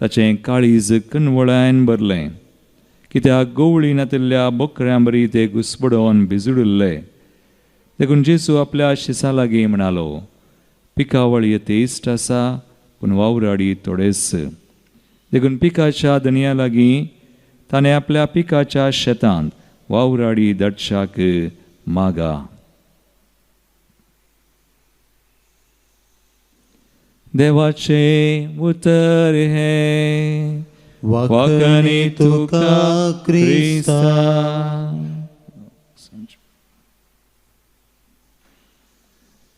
ताचें काळीज कनवळायन भरलें, कित्याक गवळी नातिल्ल्या बोकऱ्यां बरी ते घुसपडोवन भिजुडिल्ले. देखून जेजू आपल्या शिसां लागीं म्हणालो, पिकावळ येतेश्ट आसा पूण वावराडी थोडेच. देखून पिकाच्या दनया लागीं ताणें आपल्या पिकाच्या शेतांत वावराडी धाडशाक मागा. देवाचें उतर हें. वाकणी तुका क्रिस्ता.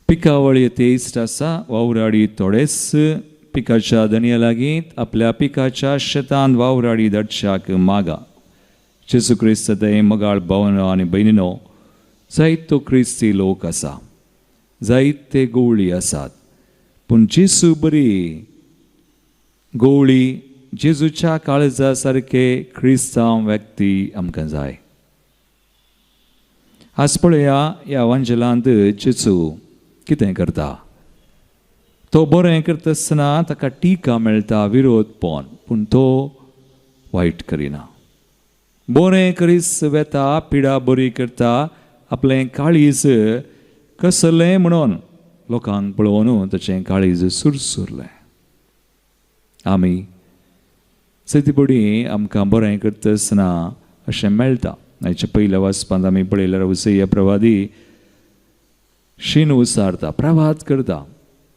पिकावळ येतेश्ट आसा वावराडी थोडेच. पिकाच्या दनया लागीं आपल्या पिकाच्या शेतांत वावराडी धाडशाक मागा. जेजू क्रिस्त ते मगाळ भावनो आनी भयणीनो, जायतो क्रिस्ती लोक आसा, जायते गवळी आसात, पूण जेजू बरी गवळी जेजूच्या काळजा सारके क्रिस्तांव व्यक्ती आमकां जाय. आज पळया ह्या वांजेलांत जेजू कितें करता. तो बरें करता आसतना ताका टिका मेळटा, विरोध पण, पूण तो वायट करिना. बरें करीस वेता, पिडा बरी करता, आपलें काळीज कसलें म्हणून लोकांक पळोवन ताचें काळीज सुरसुरलें. आमी सती आमकां बरें करता आसतना अशें मेळटा. आयच्या पयल्या वाचपांत आमी पळयल्यार हुसैया प्रवादी शीन उसारता, प्रवाद करता.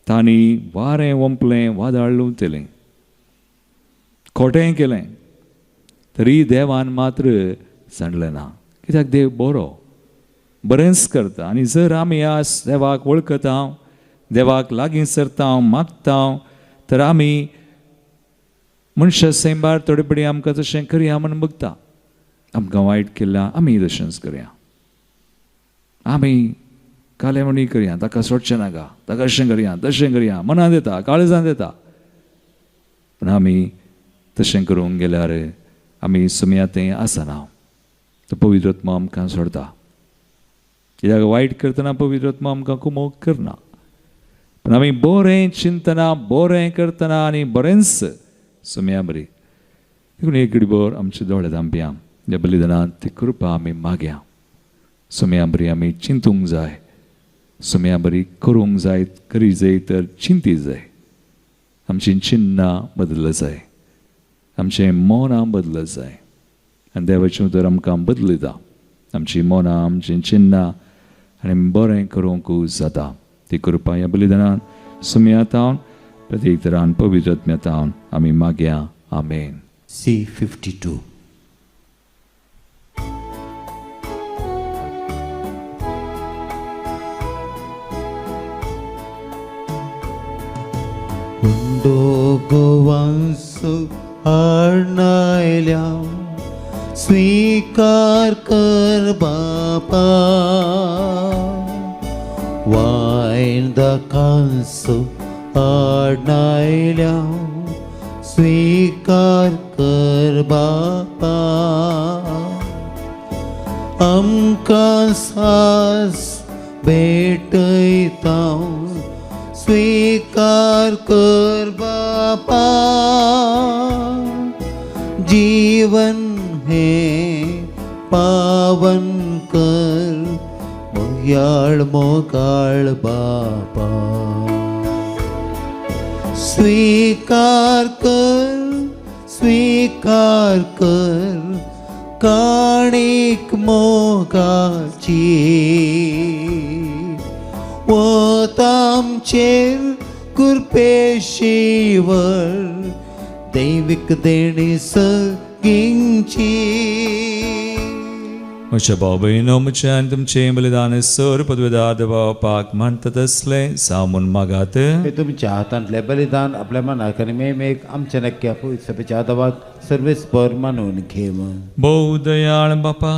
तांणी वारें वंपलें, वादळ लुंवतलें, खोटें केलें, तरी देवान मात्र सांडलें ना. कित्याक देव बरो, बरेंच करता. आनी जर आमी आज देवाक वळखता, देवाक लागीं सरता, मागता, तर आमी मनशा सेंबार थोडे पडी आमकां तशें करया म्हूण बगता. आमकां वायट केल्या आमी तशेंच करया, आमी कालेमणी करया, ताका सोडचें नाका, ताका अशें करया तशें करया, मनांत येता, काळजांत येता. पूण आमी तशें करूंक गेल्यार आमी सुमया तें आसना. तो पवित्र आत्मा आमकां सोडता. कित्याक वायट करतना पवित्र आत्मा आमकां कुमोक करना. पूण आमी बरें चिंतना, बरें करतना आनी बरेंच सुमया बरी. देखून एक घडीभर आमचे दोळे धांपया, ह्या बलिदानांत ती कृपा आमी मागया. सुमया बरी आमी चिंतूंक जाय, सुमया बरी करूंक जाय, करी जाय तर चिंती जाय. आमची चिन्नां बदल जाय, आमचें मनां बदल जाय. आनी देवाचें उतर आमकां बदलता, आमची मनां, आमचीं चिन्नां आनी बरें करूंक जाता. ती कृपा ह्या बलिदानान सुमया तावन प्रत्येक तरान पवित्र आत्म्या तावन आमी मागया. आमेन. C52. उंडो गोवांसो आडनायल्या स्वीकार कर बापा, वायन दाकांसो आडनायल्या स्वीकार कर बापा. आमकां सास भेटयता स्वीकार कर बापा, जीवन हे पावन कर मोयाळ मोगाळ बापा. स्वीकार कर, स्वीकार कर काणीक मोगाची, वतामचेर कृपेशीवर दैविक देणी सगींची. म्हज्या भाव भयणो, म्हजें आनी तुमचें बलिदान सर पदवेदार देवा बापाक मानता तसलें जावं म्हूण मागात. हे तुमच्या हातांतलें बलिदान आपल्या मनाक आनी मेमेक आमच्या नक्क्या पवित्र सभेच्या आदावाक सर्वेस्पर मानून घेव. भोव दयाळ बापा,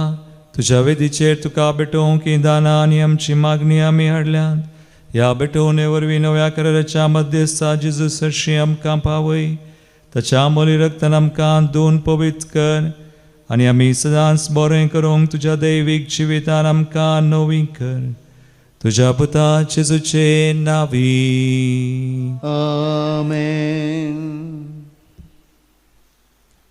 तुज्या वेदीचेर तुका भेटोवंक हीं दानां आनी आमची मागणी आमी हाडल्यात. ह्या भेटोवणे वरवीं नव्या कराराच्या मध्यस्था जेजू सरशी आमकां पावय. ताच्या मोली रक्तान आमकां दोन पवित्र कर आनी आमी सदांच बरें करूंक तुज्या दैवीक जिवितान आमकां नवी कर. तुज्या पुता जेजूचे नावी. आमेन.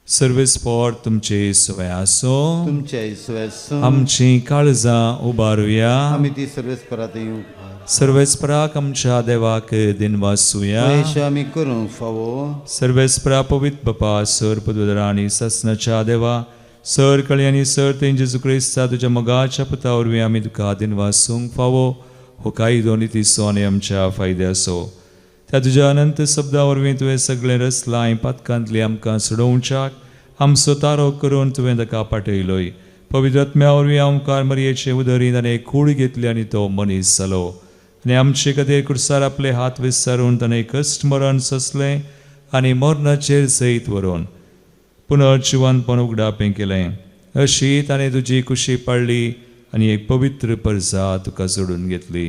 सर्वेस्पोर तुमचे सवय आसूं. तुमच्या इसवेसून. आमची काळजां उबारुया. आमी ती सर्वेस्परात येवंक सर्वेस्पराक आमच्या देवाक दिनवासुया. महेश आमी करूंक फावो. सर्वेस्परा पवित्र बापा, सर पदवेदार आनी ससनाच्या देवा, सर कळी आनी सर तें जेजू क्रिस्ता तुज्या मोगाच्या पुता वरवीं आमी तुका दिनवासूंक फावो. हो कायदो नितीचो आनी आमच्या फायद्याचो. त्या तुज्या अनंत शब्दा वरवीं तुवें सगळें रचलां. पातकांतली आमकां सोडोवच्याक आमचो तारो करून तुवें ताका पाठयलोय. पवित्र आत्म्या वरवीं आमकार मरयेचे उदरीन ताणें कूड घेतली आनी तो मनीस जालो. आनी आमचे खातीर कुर्सार आपले हात विस्तारून ताणें कश्ट मरण सोंसलें आनी मरणाचेर जैत व्हरून पुनर्जिवनपण उगडापें केलें. अशी ताणें तुजी कुशी पाडली आनी एक पवित्र परजा तुका जोडून घेतली.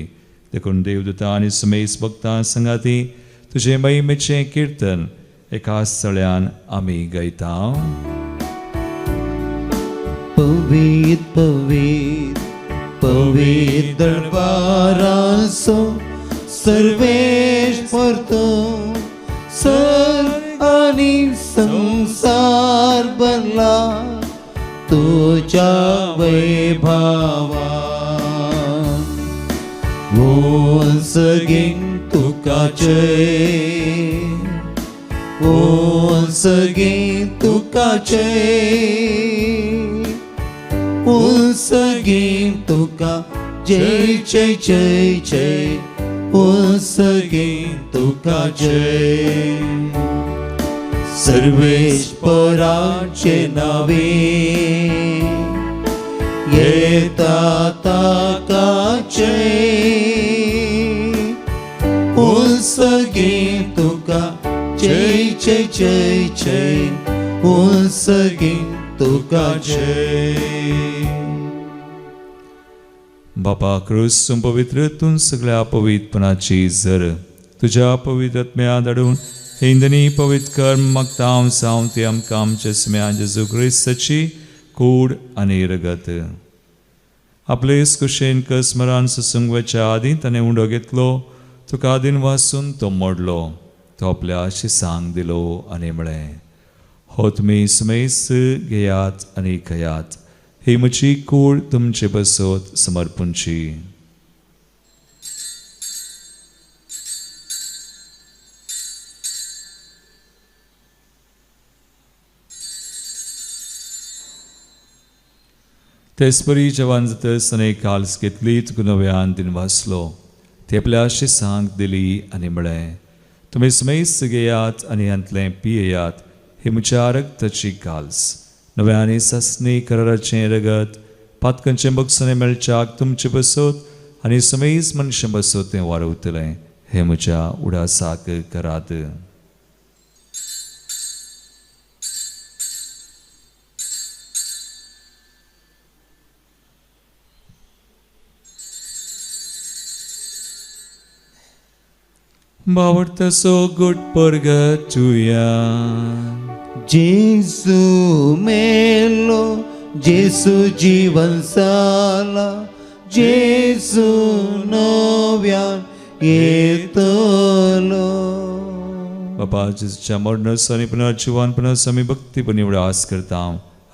देखून देवदूता आनी सुमेस भक्तां संगाती तुजे महिमेचें किर्तन एका स्थळ्यान आमी गायता. पवित्र पवित्र पवित्र दरबारासो सर्वेश परतो सर आनी संसार. भरला तुझ्या वैभवान। उंचगीन तुका जय, उंचगीन तुका जय, उंचगीन तुका जय जय जय जय, उंचगीन तुका जय। सर्वेश्वराचे नावे येता ताका जय, उंचगीन तुका जय जय जय जय, उंचगीन तुका जय। बापा क्रूस तूं पवित्र, तूं सगळ्या पवित्रपणाची जर तुज्या पवित्र आत्म्या धाडून हे इंधनी पवित्र कर्म मागता हांव सावन ती आमकां आमच्या सुम्या जेजू क्रिस्ताची कूड आनी रगत। आपले कुशेन कसमरान ससूंक वचच्या आदीं ताणें उंडो घेतलो, तुका आदीन वासून तो मोडलो, तो आपल्या शिसांक दिलो आनी म्हळें, हो तुमी सुमेस घेयात आनी खायात, ही म्हजी कूड तुमचे बसत समर्पूंची। तेचपरी जवान जातच ताणें काल्स घेतली, तुका नव्यान दिन वाचलो, ती आपल्या शिसांक दिली आनी म्हळें, तुमी सुमेस घेयात आनी हांतलें पियेयात, ही म्हज्या रक्ताची काल्स, नव्या आनी सासणी कराराचें रगत, पातकांचें बक्षणें मेळच्याक तुमचें बसत आनी सुमेस मनशां बसत तें वाडवतलें, हें म्हज्या उडासाक करात। बावडतसो गुट परगटुया। जेसू मेलो, जेसू जीवन साला, जेसू नव्यान येतलो। बाबा जेजूच्या मरणाचो आनी पुनर्जिवनपणाचो आमी भक्तीपणी उडास करता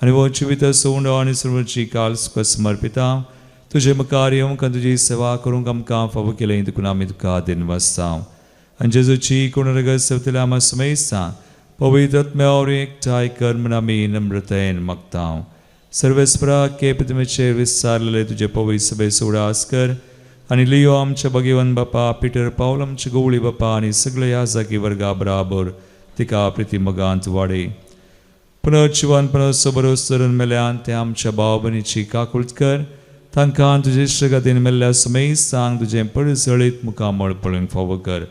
आनी हो जिविताचो उंडो आनी सर्वांची काल तुका समर्पिता। तुजे मुखार येवंक आनी तुजी सेवा करूंक आमकां फावो केलें देखून आमी तुका दिनवासता। आनी जेजूची कोण रगत सेवतल्या आमा समेस्ता पवित्र आत्म्या वरवीं एकठांय कर म्हूण आमी नम्रतायेन मागता। सर्वेस्परा के प्रतिमेचेर विस्तारलेले तुजे पवित्र सभेचो उडास कर आनी लियो आमच्या भगवान बापा, पिटर पावल आमचे गवळी बापा आनी सगळे ह्या जागी वर्गा बराबर तिका प्रिती मोगांत वाडय। पुनर्जिवनपणाचो भरोसो धरून मेल्यान ते आमच्या भाव भयणीची काकूळट कर, तांकां तुजे इश्टगातीन मेल्ल्या समेस्तांक तुजें परजळीत मुखामळ पळोवंक फावो कर।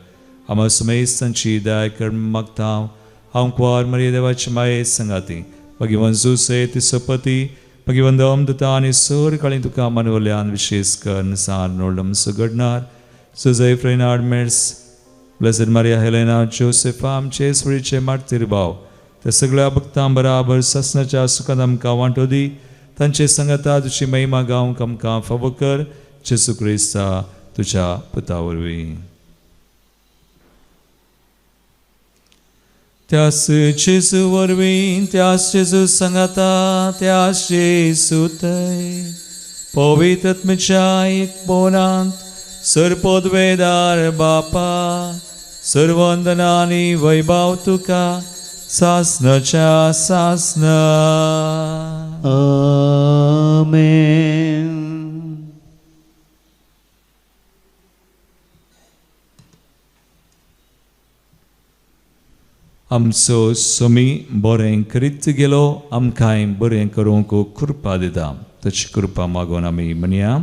आमा समेस्तांची दया कर मागता हांव कुवार मरिया देवाची माये सांगाती भगवान जुसे तिसपती भगवान दम दता आनी सर काळी तुका मानवल्यान विशेष कर सान नोल्डम घडणार सुजय फ्रेनार्ड मेर्स ब्लेसड मारिया हेलेना जोसेफा आमचे सुळीचे मार्तीर भाव त्या सगळ्या भक्तां बराबर सासनाच्या सुखान आमकां वांटो दी, तांचे सांगाता तुजी महिमा गावंक आमकां फावो कर, जेजू क्रिस्ता तुज्या पुता वरवीं। त्यास जेजू वरवीं, त्यास जेजू सांगाता, त्यास जेजू थंय पवित्र आत्म्याच्या एक बोनांत सर्पोद्वेदार बापा सर्वंदना आनी वैभव तुका सासनाच्या सासना। आमेन। आमचो स्वामी बरें करीत गेलो, आमकांय बरें करूंक कृपा दिता, ताची कृपा मागून आमी म्हणया।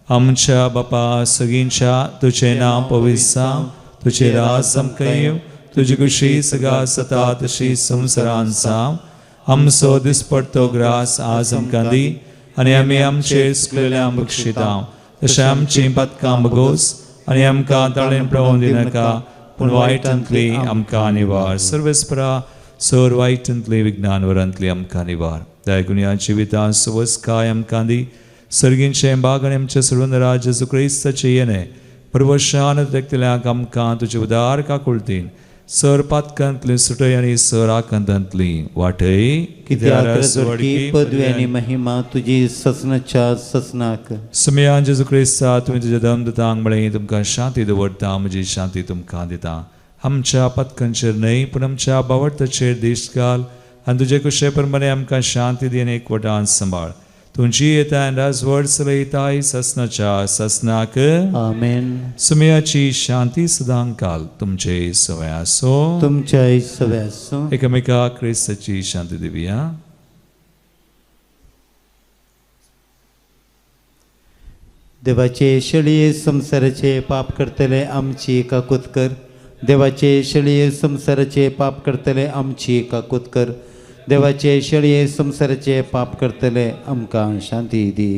आमच्या बापा सगळींच्या तुजें नांव पवित्र जावं, तुजें राज आमकां येवं, तुजी खुशी सगळ्या जाता तशी संवसारांत जावं। आमचो दिसपडतो ग्रास आज आमकां दी आनी आमी आमचेर चुकलेल्यांक बक्षिता, तशें आमचीं पातकां बगोस आनी आमकां ताळेन पळोवन दिनाका, पूण वायटांतली आमकां निवार। सर्वेस्परा सर वायटांतली विज्ञानवरांतली आमकां निवार। दयागुणया जिवितांत सुवस्काय आमकां दी, सर्गींचें बाग आनी आमच्या सर्वंदरा जेजू क्रिस्ताचें येणें परवशान देखतल्यांक आमकां तुजे उदार काकुळतीन सर पातकांतली सुटय आनी सर आकांतांतली वाटय. कित्याक राजवडकी पदवी आनी महिमा तुजी ससनाच्या ससनाक. सुमयान जेजू क्रिस्ता तुवें तुज्या दमदतांक म्हळें तुमकां शांती दवरता, म्हजी शांती तुमकां दिता. आमच्या पथकांचेर न्हय पूण आमच्या बावडताचेर दीस घाल आनी तुजे कुशे प्रमाणे आमकां शांती दी आनी एकवटान सांबाळ. तुमची येता आनी राजवड चलयताय ससनाच्या ससनाक. आमेन. सुमयाची शांती सदां काल तुमचे सवय आसो. तुमच्याय सवय आसूं. एकामेका क्रिस्ताची शांती दिवया. देवाचे शेळये संवसाराचे पाप करतले आमची काकूत कर. देवाचे शेळये संवसाराचे पाप करतले आमची काकूत कर. देवाचे शेळये संवसाराचे पाप करतले आमकां शांती दी.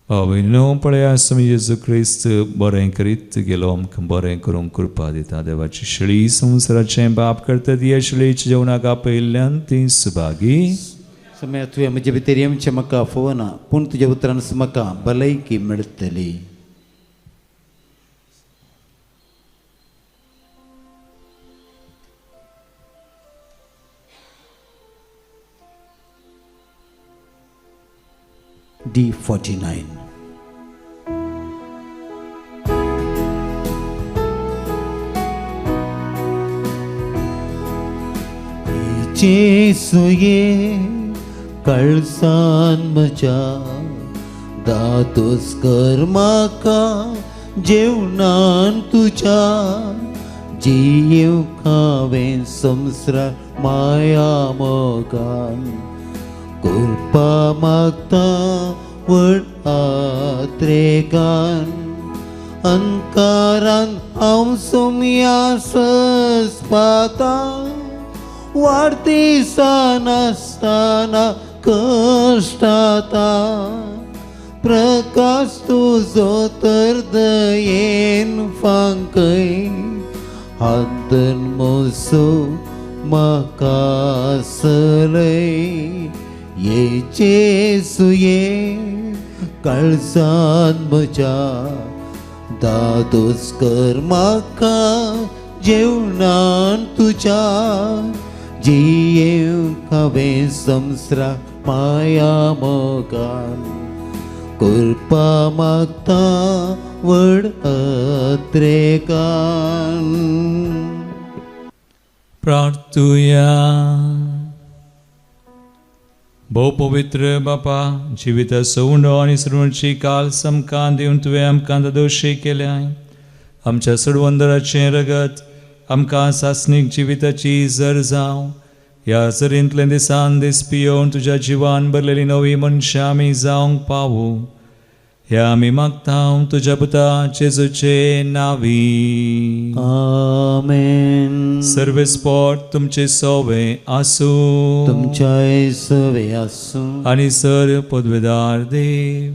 भावयनो पळया स्वामी जेजू क्रिस्त बरें करीत गेलो, आमकां बरें करूंक कृपा दिता. देवाची शेळी संवसाराचें बाप करता ती ह्या शेळीच्या जेवणाक आपयिल्ल्यान ती सुभागी. समय तुवें म्हजे भितर येवचें म्हाका फोवना, पूण तुज्या उतरान म्हाका भलायकी मेळटली. D49. जेसुये कळसान म्हज्या दादोस कर म्हाका जेवणान तुज्या, जियेवंक हांवें संवसार माया मोगान, कृपा मागता व्हड आत्रेगान, अंकारान हांव सोमया सस्पाता, वाडदिसान आसतना कश्टाता, प्रकाश तुजो तर दयेन फांकय, हात धर मोसो म्हाका सलय. ये जेसुये काळजान म्हज्या दादोस कर म्हाका जेवणान तुज्या, जियेवंक हांवें संवसार माया मोगान, कृपा मागता व्हड अत्रेगान. प्रार्थुया. भोव पवित्र बापा, जिविता सवंडो आनी सृवणची काल समकान दिवन तुवें आमकां दोशी केल्याय. आमच्या सडवंदराचें रगत आमकां सासणीक जिविताची जर जावं. ह्या जरींतले दिसान दीस पियोवन तुज्या जिवान भरलेली नवी मनशां आमी जावंक पावूं. ह्या आमी मागता तुज्या पुता जेजूचे नांवी. आमेन. सर्वेस्पोट तुमचे सोवे आसूं. तुमच्याय सवे आसूं. आनी सर पदवेदार देव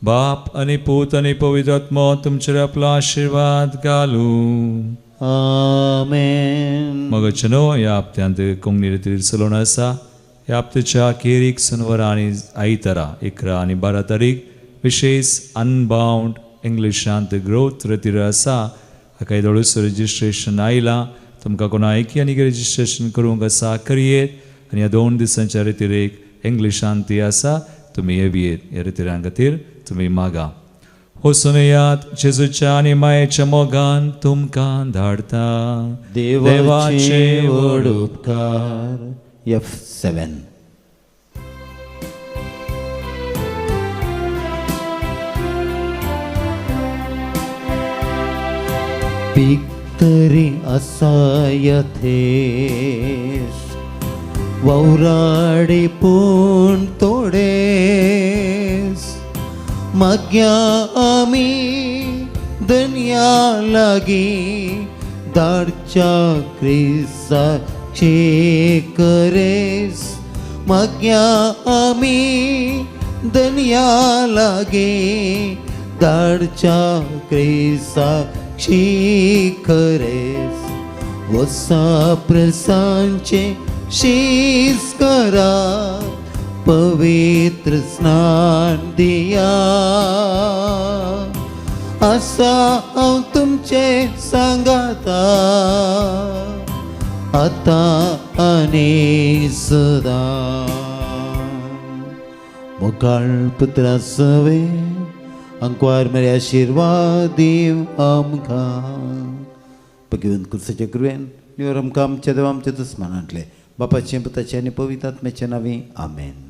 बाप आनी पूत आनी पवित्र आत्मो तुमचेर आपलो आशिर्वाद घालूं. आमेन. मगचे न्हू ह्या हप्त्यांत कोंकणी रितीर चलोवन आसा. ह्या हप्त्याच्या अखेरीक सनवारा आनी आयतारा 11 आनी 12 तारीख विशेष अनबाउंड इंग्लिशांत ग्रोथ रतीर आसा. हाका येदोळूच रजिस्ट्रेशन आयलां. तुमकां कोणा आयकी आनी रजिस्ट्रेशन करूंक आसा करयेत. आनी ह्या 2 दिसांच्या रितीर इंग्लिशांत ती आसा, तुमी येवयेत. ह्या रितिरां खातीर तुमी मागा. वचून येयात जेजूच्या आनी मायेच्या मोगान तुमकां धाडटा. देवाचे व्हड उपकार. F7. पिकतरी आसा थेस वौराडी पूण तोडेस, माग्या आमी दनया लागीं धाडच्या क्रिस्ताचे करेस, माग्या आमी दनया लागीं धाडच्या क्रिस्ताचे करेस, वसा प्रसांचे शीस करा, पवित्र स्नान दिया, आसा हांव तुमचे सांगाता आतां आनी सदां. मोगाळ पुत्रा सवे अंकवार मरे आशिर्वाद दीव आमकां. भगवंत कुर्साच्या कृपेन निवर आमकां आमच्या देवा आमच्या दुस्मानांतले बापाचें पुताचें आनी पवित्र आत्म्याचें नांवी आमेन.